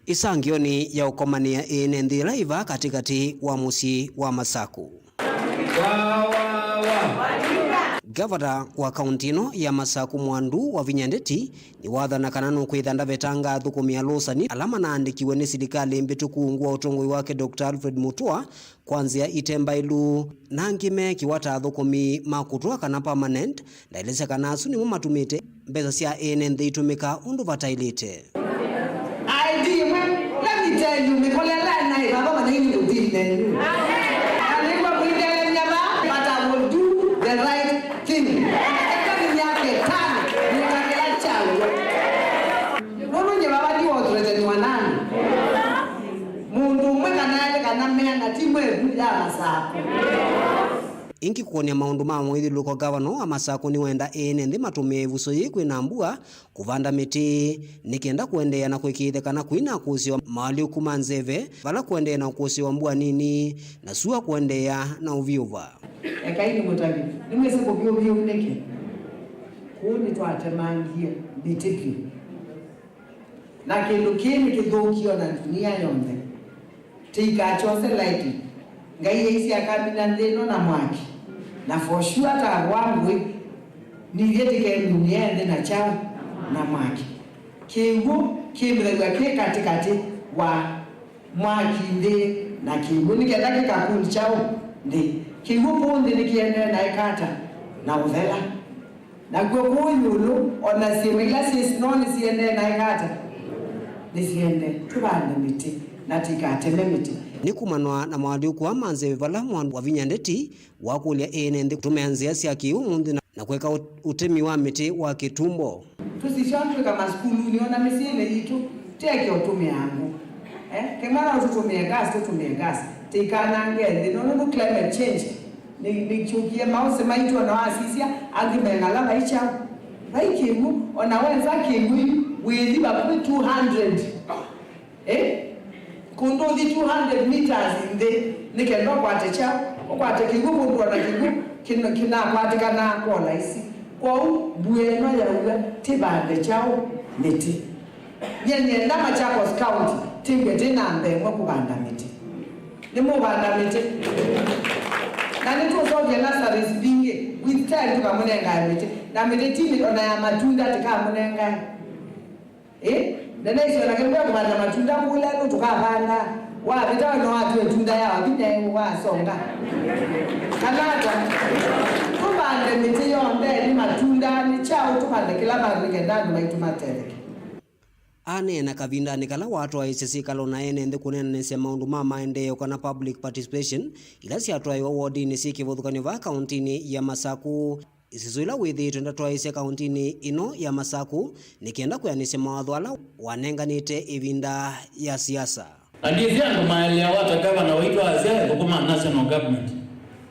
Ĩsangĩonĩ ya ũkomanĩa ene nthĩ ĩla ĩvaa katĩkatĩ wa mũsyĩ wa Masakũ, ngavana wa kaunti ĩno ya Masakũ Mwandu Wavinya Ndeti nĩwathana kana nũkwĩtha ndavetanga athũkũmi alũsani ala manaandĩkiwe nĩ silikalĩ mbĩtũku ungu wa ũtongoi wake Doctor Alfred Mutua kwa nzĩa ite mbaĩlu, na angĩ meekĩwa ta athũkũmi ma kũtũa kana permanent. Ndaelesya kana asu nĩmo matumĩte mbesa sya ene nthĩ itũmĩka ũndũ vataĩlĩte. I D ĩmwe, let me tell you, mĩkolele naĩ vava vanaini ũthini nenyu. Na nĩw'a mwĩthelemya vaa, but I will do the right thing. Eka nĩ myaka ĩtano, nĩka kĩla kyaw'o. Nũndũ nyie vava ndiwothoretaniwa nani. Mũndũ ũmwe kana elĩ kana meana ti mwevu ya Masakũ. Ĩngĩ kũkũnĩa maũndũ ma mũĩthĩlũko, ngavana wa Masakũ nĩwenda ene nthĩ matũmĩe ĩvuso yĩĩ kwĩna mbua, kũvanda mĩtĩ, nĩ kenda kũendeea na kũĩkĩĩthya kana kũina kũsĩwa maalyũku ma nzeve, vala kũendeea na ũkũsĩwa mbua nini, na sua kũendeea na ũvyũva. Ekai nĩmũtavye, nĩmwĩsĩ kũvyũvyũ nĩkĩ? Kũu nĩtwatemangie mĩtĩ vyũ. Na kĩndũ kĩĩ nĩkĩthũkie o na ndunia yonthe. Tĩikakyose lightly. Ngai aisye akamina nthĩ ĩno na mwaki. Na for sure ta wa ngũĩ, nithyĩ tĩkemine nthĩ na kyaũ? Na mwaki. Kĩw'ũ kĩmbĩthaw'a kĩ katĩkatĩ wa mwaki nthĩ na kĩw'ũ, nĩ kenda kĩka cool kyaũ? Nthĩ. Kĩw'ũ kũu nthĩ nĩkĩendee na ĩkata na ũthela. Nakw'o kũu ĩũlũ, o na syĩma ila syĩ snow nĩsiendee na ĩkata? Nĩsiendee. Tũvande mĩtĩ, na tũikateme mĩtĩ. Nĩ kumanwa na moalyũku aa ma nzeve vala Mwandu Wavinya Ndeti wakũlya ene nthĩ kũtũmĩa nzĩa sya kĩ-ũmũnthĩ na, na kũeka ũ-, ũtemi wa mĩtĩ wa kĩtumbo. Tũsisya twĩka masukulunĩ, o na mĩsyĩnĩ yitũ, tũeke ũtũmĩa ngũ. Eh, kĩmwe no tũtũmĩe gas, tũtũmĩe gas. Tũikanange nthĩ, no nũndũ climate change nĩ, nĩkyũkie maũsĩ maitũ, o na wasisya, angĩ me ng'ala vai kyaũ? Vai kĩw'ũ, o na wenza kĩw'ũ yu, wĩthi vakuvĩ two hundred. Eh? Kũndũ ũthi two hundred meters nthĩ, nĩ kenda ũkwate kyaũ? Ũkwate kĩw'ũ, kũndũ o na kĩw'ũ kĩna-, kĩnakwatĩkanaa kwa ũlaisi. Kwoou, mbua ĩno yaua, tĩvande kyaũ? Mĩtĩ. Nyie nĩenda Machakos County tĩmbye twĩ namba ĩmwe kũvanda mĩtĩ. Nĩmũvanda mĩtĩ. Na nĩtũseũvya nurseries mbingĩ, with time tũkamũnengae mĩtĩ. Na mĩtĩ ti mĩ-, ona ya matunda tĩkamũnengae. Ĩ? Nĩnaisye ona kĩmwe kũvanda matunda kũla nũ tũkavanda. Wavĩta we no watue ĩtunda ya wathi naĩ wasonga. Kana ata? Tũvande mĩtĩ yonthe nĩ matunda, nĩ kyaũ tũvande kĩla vandũ nĩ kenda andũ maitũ matetheke. Aneena kavindanĩ kala watwaĩĩsye syĩkalo na ene nthĩ kũneenanĩsya maũndũ ma maendeeo kana public participation ila syatwaĩwa wodinĩ syĩ kĩvathũkany'o vaa kaũntĩnĩ ya Masakũ. Ĩsiso ĩla wĩthĩĩtwe ndatwaĩĩsya kaũntĩnĩ ĩno ya Masakũ nĩ kenda kwĩanĩsya mawatho ala wanenganĩte ĩvinda ya siasa. Na ndyĩsĩ andũ maeleawa ta gavana waitũ asya ethũkũma national government.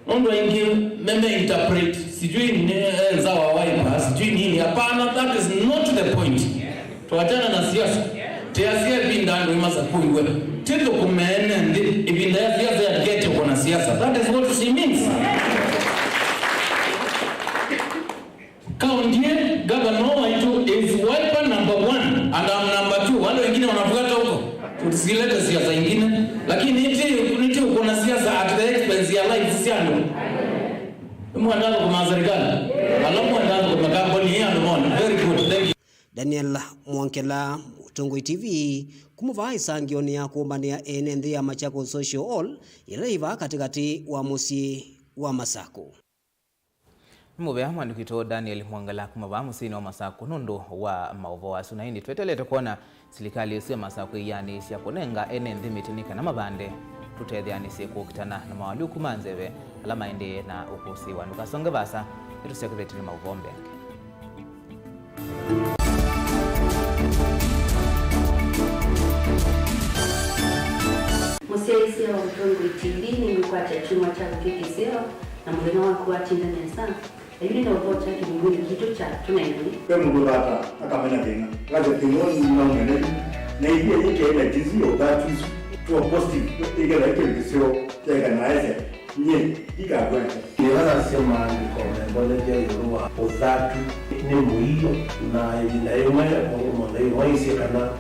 Nũndũ aingĩ meme interpret, sijui nĩ, eh, nza wa Wiper, sijui nini. Hapana, that is not the point. Twachana na siasa. Tiasia ĩvinda andũ imasakũiwe. Tithũkũme ene nthĩ ĩvinda ya siasa ya kete kũna siasa. That is what she means. Kaunti ĩ, gavana waitũ is Wiper number one and I'm number two. Wale wengine wanafuata huko. Tusilete siasa ingine. Lakini nĩtĩ, nĩtĩ ũkũna siasa at the expense ya lives sya andũ. Mwenda thũkũma serikali. Ala mwenda thũkũma kambuni ya andũ mona. Very good. Thank you. Daniel Mwankela, Mũtongoi T V, kuma vaa ĩsangĩonĩ ya kũmbanĩa ene nthĩ ya Machakos Social Hall, ĩla yĩ vaa katĩkatĩ wa mũsyĩ wa Masakũ. Nĩ mũvea mwandĩki witũ Daniel Mwangala kuma vaa mũsyĩnĩ wa Masakũ nũndũ wa maũvoo asu. Na ĩndĩ tweteelete kwona silikalĩ ĩsu ya Masakũ ĩyanĩĩsya kũnenga ene nthĩ mĩtĩ nĩ kana mavande, tũtetheanĩsye kũkitana na mawalyũku ma nzeve ala maendee na ũkũsĩ wa. Ndũkasonge vaasa, nĩtũsyokethete nĩ maũvoo mbenge. Mũsyaĩĩsya wa Mũtongoi T V nĩmwĩkwatya kyumwa kyaku kĩ kĩseo, na mũthenya waku watinda nesa. Ĩndĩ nĩ ũvoo kya kĩlungunĩ kitũ kya tũneenany'e. Ve mũndũ ũthata akamena thĩna, akasya thĩna ũũ nĩnaũmena yu, na ithyĩ yĩkĩe na jinsi ya ũthatu isu tuo positive, ĩkethĩa kĩndũ kĩseo kyaĩka na aesya. Nyie ndikakwete. Nĩwasasya maandĩko membonethya ĩũlũ wa ũthatu nĩ mũio, na ĩvinda yĩmwe mũndũ ũmwe aisye kana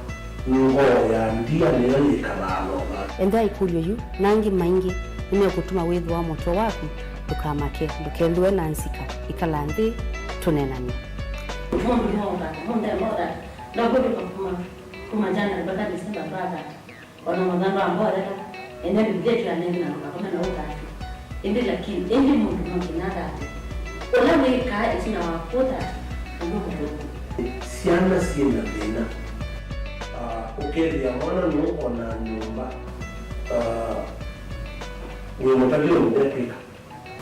ngoo ya ndia nĩyo yĩkalaa na ũthatu. Ethĩa ĩkũlyo yu na angĩ maingĩ nĩmekũtuma wĩthĩwa mũtwe waku, ndũkamake, ndũkethĩwe na nzika. Ĩkala nthĩ tũneenany'e. Mũndũ no ũthata, mũndũ no ũthata, no kũndũ kuma, kuma January mpaka December twathata. Ona mũthanga wa mbotheka, ene Biblia ĩtwĩanene na ndũkakome na ũthatu. Ĩndĩ lakini, ĩndĩ mũndũ no nginya athate. Ũla wĩkaa ĩtina wa kũthata, ũndũ mũthũku. Syana syĩ na thĩna. Ah, ũkethĩa mwana nũũ ona nyũmba, ah, wĩ mũtavye ũndũ etwĩka.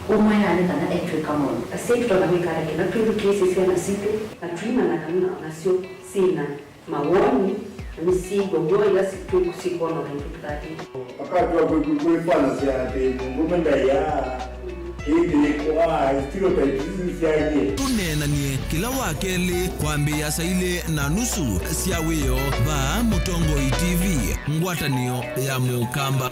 Ũmwe nĩ kana etwĩka maũndũ. Asyai tũtonya kwĩka ata kĩla twĩthukĩĩsye syana sitũ, na tũimanya kana nasyo syĩ na mawoni, na nĩsyĩĩw'a w'o ĩla si-, twĩ-, syĩkwona ũndũ tũtatĩte. Akatw'a kwĩ-, kwĩ-, kwĩkwanasya atĩ mũndũũme ndaĩaa, kĩĩ kĩlĩkũ, aa, stereotypes isu syaie. Tũneenany'e kĩla wa kelĩ kwambĩĩa saa ilĩ na nusu sya wĩoo vaa Mũtongoi T V, ngwatanĩo ya Mũkamba.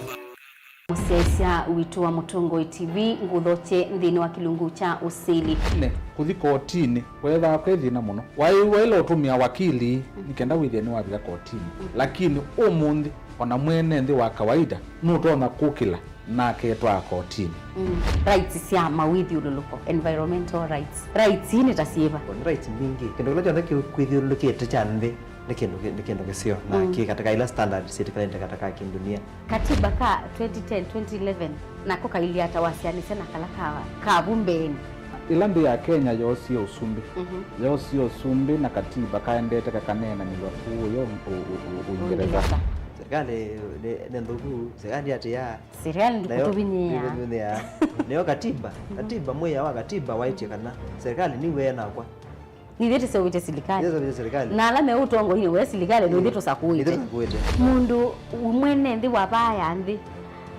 Mũsyaĩĩsya witũ wa Mũtongoi T V, ngũthokye nthĩnĩ wa kĩlungu kya ũsili. Ne, kũthi kotinĩ kweethĩawa kwĩ thĩna mũno. Waĩ waĩle ũtũmĩa wakili nĩ kenda wĩthĩe nĩwavika kotinĩ. Lakini ũmũnthĩ, ona mwene nthĩ wa kawaida nũtonya kũkĩla na aketwaa kotinĩ. Mm. Rights sya mawĩthyũlũlũko, environmental rights. Rights ii nĩ ta syĩva? Nĩ rights mbingĩ. Kĩndũ kĩla kyonthe kĩkwĩthyũlũlũkĩte kya nthĩ nĩ kĩndũ kĩ-, nĩ kĩndũ kĩseo na kĩ katĩka ila standard syĩtĩkanĩte katĩka kĩndunia. Katiba ka twenty ten, twenty eleven nako kailyĩ ata wasyaanĩsya na kala ka, ka vu mbeenĩ? Ĩla nthĩ ya Kenya yoosie ũsumbĩ, yoosie ũsumbĩ na katiba kaendete kakaneenanĩw'a kũũya ũ-, ũ-, ũ-, ũ-, Ũingereza. Ũingereza. Serikali nĩ, nĩ nthũku, serikali ndĩatĩĩaa. Serikali nayo ndĩkũtũvinyĩĩa. Ndĩkũtũvinyĩĩa. Nĩyo katiba, katiba, mwĩao wa katiba waĩtye kana serikali nĩw'e nakwa. Nithyĩ tũseũvĩtye silikalĩ. Nithyĩ tũseũvĩtye silikalĩ. Na ala me ũtongoinĩ we silikalĩ, nithyĩ tũsakũĩte. Nithyĩ tũsakũĩte. Mũndũ mwene nthĩ wa vaa ya nthĩ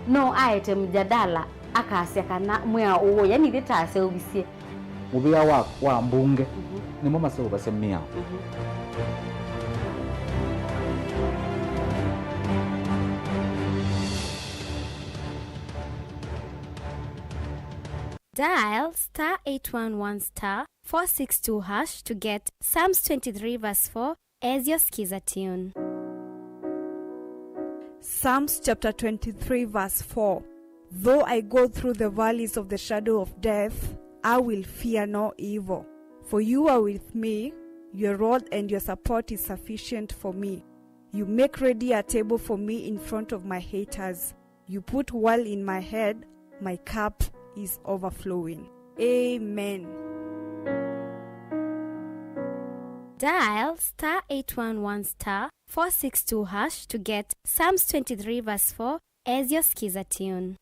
no aete mjadala akasya kana mwĩao ũũ, yani ithyĩ taseũvisye. Mũvĩa wa, wa mbunge nĩmo maseũvasya mĩao. Dial star eight one one star four six two hash to get Psalms twenty-three verse four Ezio Skiza Tune. Psalms chapter twenty-three, verse four. Though I go through the valleys of the shadow of death, I will fear no evil. For you are with me, your rod and your support is sufficient for me. You make ready a table for me in front of my haters. You put oil in my head, my cup is overflowing. Amen. Dial star eight one one star four six two hash to get Psalms twenty-three verse four Ezio Skiza Tune.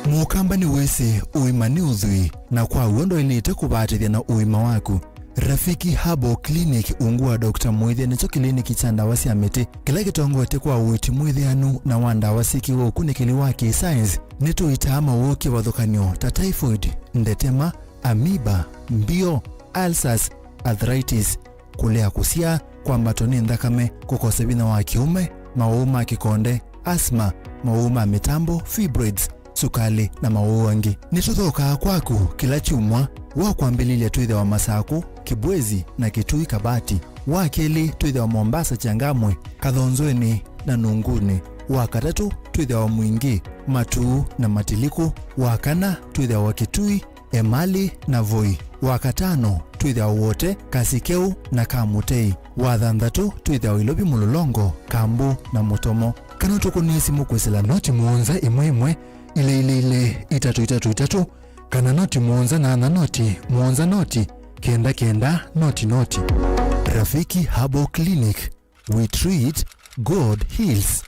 Mũkamba nĩwĩsĩ ũima nĩ ũthwii, na kwa w'o ndwaĩlĩte kũvaatĩthya na ũima waku. Rafiki Herbal Clinic, ungu wa Doctor Mũĩthya, nĩkyo kĩliniki kya ndawa sya mĩtĩ kĩla kĩtongoetye kwa ũiiti mwĩthĩanu na wa ndawa syĩkĩwe ũkunĩkĩli wa kĩ-science. Nĩtũitaa mawoo kĩvathũkany'o ta typhoid, ndetema, amoeba, mbio, ulcers, arthritis, kũlea kũsyaa, kwambatwa nĩ nthakame, kũkosa vinya wa kĩũme, mawau ma kĩkonde, asthma, mawau ma mĩtambo, fibroids, sukalĩ, na mawau angĩ. Nĩtũthokaa kwaku kĩla kyumwa. Wa kwambĩlĩlya twĩthĩawa Masakũ, Kĩbwezi, na Kĩtui Kabati. Wa kelĩ twĩthĩawa Mombasa, Changamwe, Kathonzweni, na Nunguni. Wa katatũ twĩthĩawa Mwingĩ, Matuu, na Matilikũ. Wa kana twĩthĩawa Kĩtui, Emali, na Voi. Wa katano twĩthĩawa Wote, Kasikeu, na Kamutei. Wa thanthatũ twĩthĩawa Ilovi, Mũlolongo, Kambu, na Mũtomo. Kana ũtũkũnĩe simũ kwĩsĩla noti mũonza ĩmwe ĩmwe, ilĩ ilĩ ilĩ, itatũ itatũ itatũ, kana noti mũonza nyanya noti mũonza noti kenda kenda noti noti. Rafiki Herbal Clinic, we treat, God heals.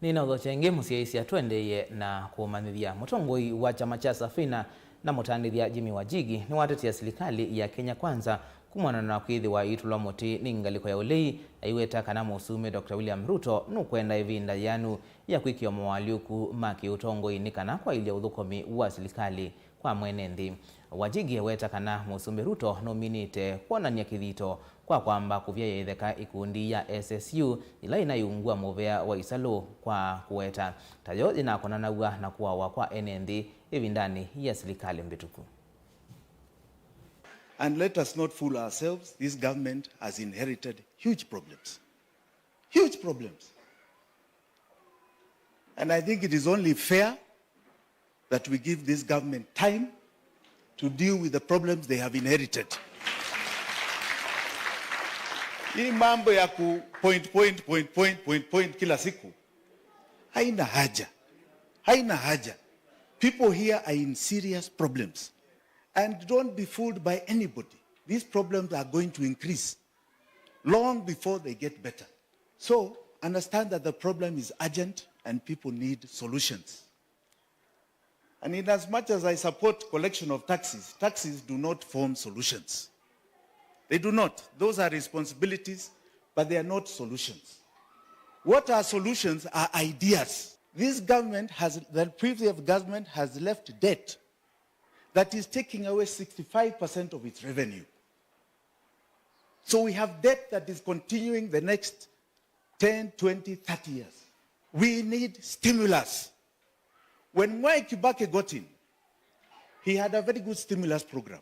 Nĩnaũthokya ĩngĩ mũsyaĩĩsya, tũendeeye na kũmanyĩthya. Mũtongoi wa kyama kya Safina na mũtandĩthya Jimmy Wajigi nĩwatetea silikalĩ ya Kenya Kwanza kumana na kwĩthĩwa ĩitũlwa mũtĩ nĩ ngalĩko ya ũlei, aiweta kana Mũsumbĩ Doctor William Ruto nũkwenda ĩvinda yĩanu ya kwĩkĩwa moalyũku ma kĩũtongoi nĩ kana kwaĩlya ũthũkũmi wa silikalĩ kwa mwene nthĩ. Wajigi eweta kana Mũsumbĩ Ruto nũminĩte kwonany'a kĩthito kwa kwamba kũvyaĩa ĩtheka ikundi ya S S U yĩla yĩnaiungua mũvea wa isalũ kwa kũweta tayo yĩnakonanaw'a na kũawa kwa ene nthĩ ĩvindanĩ ya silikalĩ mbĩtũku. And let us not fool ourselves, this government has inherited huge problems. Huge problems. And I think it is only fair that we give this government time to deal with the problems they have inherited. Hii mambo ya ku point, point, point, point, point, point kila siku haina haja. Haina haja. People here are in serious problems. And don't be fooled by anybody. These problems are going to increase long before they get better. So, understand that the problem is urgent and people need solutions. And in as much as I support collection of taxes, taxes do not form solutions. They do not. Those are responsibilities, but they are not solutions. What are solutions are ideas. This government has, the previous government has left debt that is taking away sixty-five percent of its revenue. So we have debt that is continuing the next ten, twenty, thirty years. We need stimulus. When Mwai Kibaki got in, he had a very good stimulus program.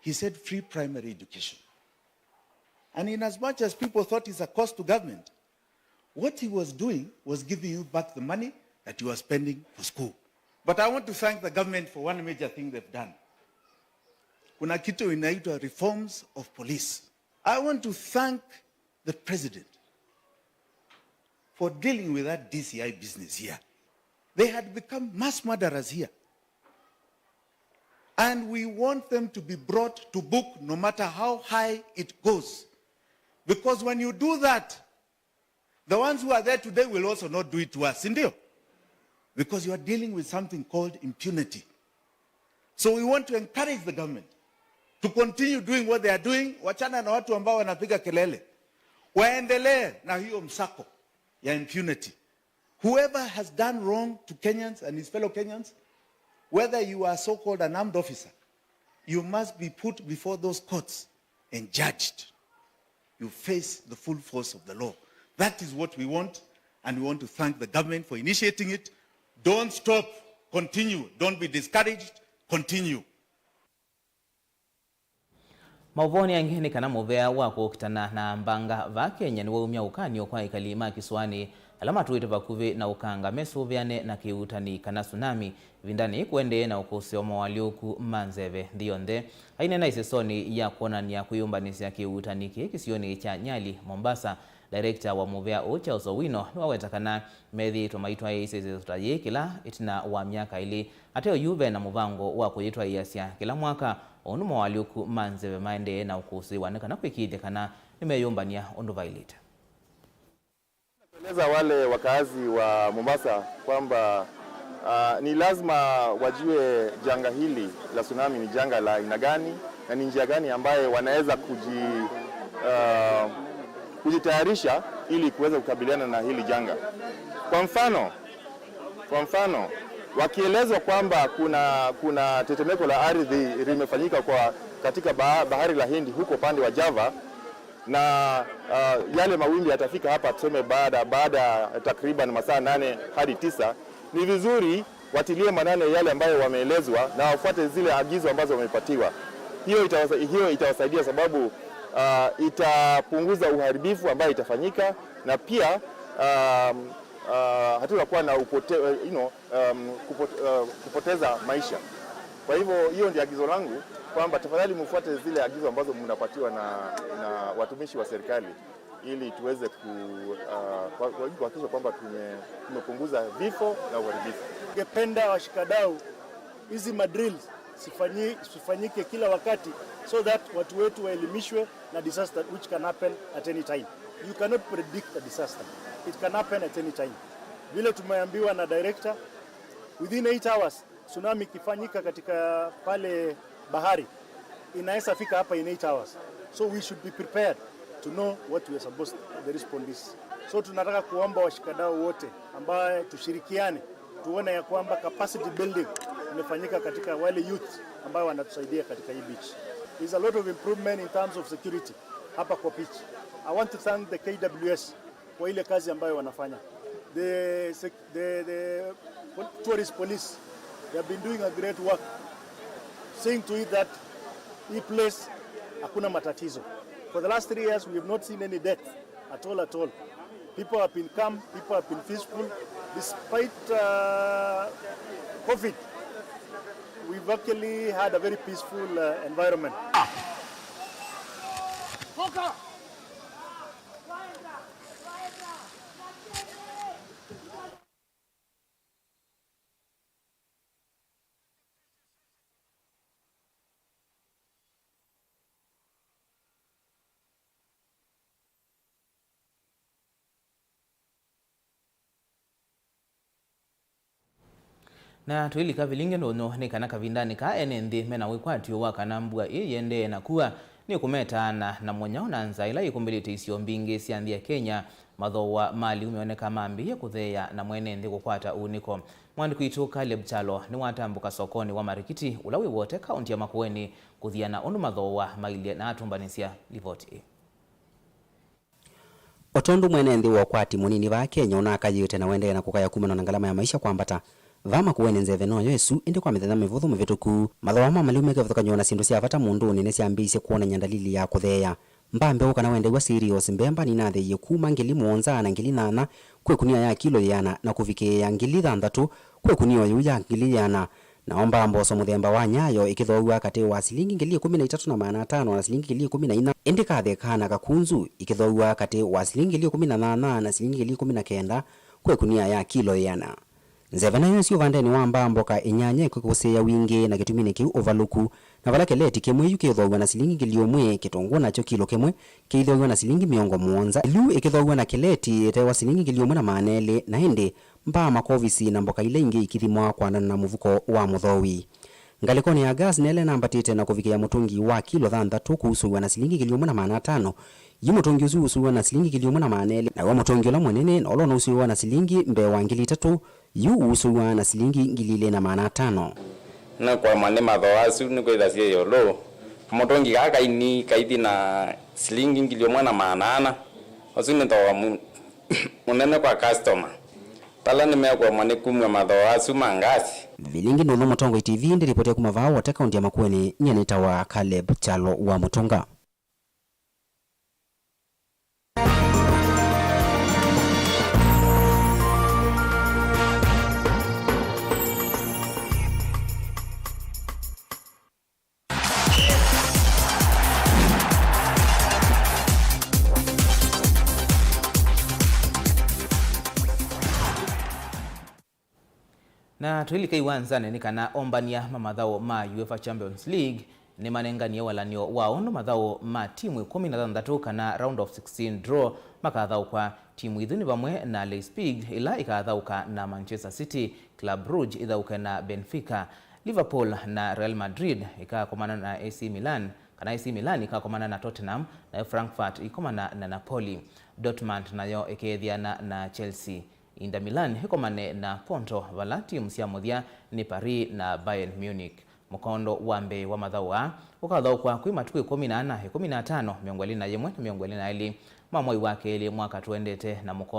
He said free primary education. And in as much as people thought it's a cost to government, what he was doing was giving you back the money that you are spending for school. But I want to thank the government for one major thing they've done. Kuna kitu inaitwa reforms of police. I want to thank the president for dealing with that D C I business here. They had become mass murderers here. And we want them to be brought to book no matter how high it goes. Because when you do that, the ones who are there today will also not do it to us, si ndio? Because you are dealing with something called impunity. So we want to encourage the government to continue doing what they are doing. Wachana na watu ambao wanapiga kelele. Waendelee na hiyo msako ya impunity. Whoever has done wrong to Kenyans and his fellow Kenyans, whether you are so-called an armed officer, you must be put before those courts and judged. you face the full force of the law. That is what we want, and we want to thank the government for initiating it. Don't stop, continue. Don't be discouraged, continue. Maũvoonĩ angĩ nĩ kana mũvea wa kũkitana na mbanga vaa Kenya nĩwaumya ũkany'o kwa ekali ma kĩsũanĩ ala matũĩte vakuvĩ na ũkanga mesũvĩane na kĩuutani kana tsunami ĩvindanĩ yĩĩ kũendee na ũkũsĩ wa moalyũku ma nzeve nthĩ yonthe. Aineena ĩsesonĩ ya kwonany'a kwĩyũmbanĩsya kĩuutani kĩĩ kĩsionĩ kya Nyali, Mombasa, Director wa mũvea ũũ Charles Owino nĩwaweta kana methĩĩtwe maitwaĩĩsya ĩseso ta yĩĩ kĩla ĩtina wa myaka ĩlĩ. Ate oyu, ve na mũvango wa kũyĩtwaĩĩasya kĩla mwaka o ũndũ moalyũku ma nzeve maendee na ũkũsĩĩwa nĩ kana kwĩkĩĩthya kana nĩmeyũmbany'a ũndũ vaĩlĩte. Eleza wale wakaazi wa Mombasa kwamba, ah, ni lazima wajue janga hili la tsunami ni janga la aina gani na ni njia gani ambaye wanaweza kuji-, ah, kujitayarisha ili kuweza kukabiliana na hili janga. Kwa mfano, kwa mfano, wakielezwa kwamba kuna, kuna tetemeko la ardhi limefanyika kwa, katika ba-, bahari la Hindi huko upande wa Java, na, ah, yale mawimbi yatafika hapa tuseme baada, baada ya takriban masaa nane hadi tisa, ni vizuri watilie maanani yale ambayo wameelezwa na wafuate zile agizo ambazo wamepatiwa. Hiyo itawasa-, hiyo itawasaidia sababu, ah, itapunguza uharibifu ambayo itafanyika na pia, ah, ah, hatutakuwa na upote-, you know, um, kupot-, uh, kupoteza maisha. Kwa hivyo, hiyo ndio agizo langu kwamba tafadhali mfuate zile agizo ambazo mnapatiwa na, na watumishi wa serikali ili tuweze ku-, uh, kwa-, kwa-, kuhakikisha kwamba tume-, tumepunguza vifo na uharibifu. Ningependa washikadau hizi madrills sifanyi-, sifanyike kila wakati so that watu wetu waelimishwe na disaster which can happen at any time. You cannot predict a disaster. It can happen at any time. Vile tumeambiwa na director, within eight hours, tsunami ikifanyika katika pale bahari, inaweza fika hapa in eight hours. So we should be prepared to know what we are supposed, the response is. So tunataka kuomba washikadau wote ambaye tushirikiane, tuone ya kwamba capacity building imefanyika katika wale youth ambao wanatusaidia katika hii beach. There's a lot of improvement in terms of security hapa kwa beach. I want to thank the K W S kwa ile kazi ambayo wanafanya. The sec-, the, the pol-, tourist police, they have been doing a great work, seeing to it that hii place hakuna matatizo. For the last three years, we have not seen any death at all, at all. People have been calm, people have been peaceful. Despite, uh, covid, we've actually had a very peaceful, uh, environment. Na tũilika vilingi ndũnyũ nĩ kana kavindanĩ kaa ene nthĩ mena wĩkwatyo wa kana mbua ĩĩ yĩendee na kua nĩkũmetaana na mũnyao na nzaa ĩla yĩkumbĩlĩte isio mbingĩ sya nthĩ ya Kenya, mathooa ma lĩu meoneka mambĩĩe kũtheea na mwene nthĩ kũkwata ũunĩko. Mwandĩki witũ Caleb Kyalo nĩwatambũka sokonĩ wa Marikiti ũla wĩ Wote, kaũnti ya Makueni, kũthiana ũndũ mathooa mailye na atũmbanĩsya livoti ĩĩ. O tondũ mwene nthĩ wa ũkwati mũnini vaa Kenya ũnakayĩte na ũendee na kũkaya kumana na ngalama ya maisha kwambata, vaa Makueni nzeve noyo ĩsu, ĩndĩ kwa mĩthenya mĩvũthũ mĩvĩtũku, mathooa ma malĩu me kĩvathũkany'o na syĩndũ sya vata mũndũnĩ nĩsyambĩĩisye kwonany'a ndalili ya kũtheea. Mbaa mbeũ kana wendew'a serious, mbemba ninatheeie kuma ngili mũonza na ngili nyanya kwĩ ĩkunia ya kilo yĩana na kũvikĩĩa ngili thanthatũ kwĩ ĩkunia o yĩu ya ngili yĩana. Nao mbaa mboso mũthemba wa Nyayo ĩkĩthooaw'a katĩ wa silingi ngili ĩkũmi na itatũ na maana atano na silingi ngili ĩkũmi na inya, ĩndĩ katheka na kakunzu ikĩthooaw'a katĩ wa silingi ngili ĩkũmi na nyanya na silingi ngili ĩkũmi na kenda kwĩ ĩkunia ya kilo ĩana. Nzeve nayo ĩsu ũvandenĩ wa mbaa mboka ĩnyanya ĩkũkũsĩĩa wingĩ, na kĩtuminĩ kĩu ũvalũku, na vala keleti kĩmwe yu kĩthooaw'a na silingi ngili ũmwe, kĩtũngũũ nakyo kilo kĩmwe kĩithooaw'a na silingi mĩongo mũonza, ĩlu ĩkĩthooaw'a na keleti ĩtewa silingi ngili ũmwe na maana elĩ, na ĩndĩ mbaa, makovisi, na mboka ila ingĩ ikithimwa kwandana na mũvuko wa mũthoowi. Ngalĩkonĩ ya gas, nele nambatĩte na kũvikĩa mũtũngi wa kilo thanthatũ kũusũw'a na silingi ngili ũmwe na maana atano. Yu mũtũngi ũsu ũusũw'a na silingi ngili ũmwe na maana elĩ, naw'o mũtũngi ũla mũnene na ũla ũnausũw'a na silingi mbee wa ngili itatũ, yu ũusũw'a na silingi ngili ilĩ na maana atano. Nĩkũemwa nĩ mathooa asu nĩkwĩthasya ĩũlũ. Kamũtũngi kaa kaini kaithi na Silingi ngili ĩmwe na maana ana. Ũsu nĩ thooa mu-, mũnene kwa customer. Vala nĩmekũemwa nĩ kumw'a mathooa asu ma ngasi. Vilingi Nũnũ, Mũtongoi T V, ndĩripoti ya kuma vaa Wote, kaunti ya Makueni, nyie nĩtawa Caleb Kyalo wa Mũtũnga. Na tũilika iwanzanĩ nĩ kana ombany'a ma mathaũ ma UEFA Champions League nĩmanenganie walany'o wa ũndũ mathaũ ma timu ĩkũmi na thanthatũ kana round of sixteen draw makathaũkwa. Timu isu nĩ vamwe na Leipzig, ĩla ĩkathaũka na Manchester City, Club Brugge ithaũke na Benfica, Liverpool na Real Madrid ikakomana na A C Milan, kana A C Milan ikakomana na Tottenham, nayo Frankfurt ikomana na Napoli. Dortmund nayo ĩkeethĩana na Chelsea. Inter Milan ĩkomane na Porto, vala timu sya mũthya nĩ Paris na Bayern Munich. Mũkondo wa mbee wa mathaũ aa ũkathaũkwa kwĩ matukũ ĩkũmi na ana, ĩkũmi na atano, mĩongo ĩlĩ na ĩmwe na mĩongo ĩlĩ na elĩ ma mwei wa kelĩ mwaka tũendete, na mũkondo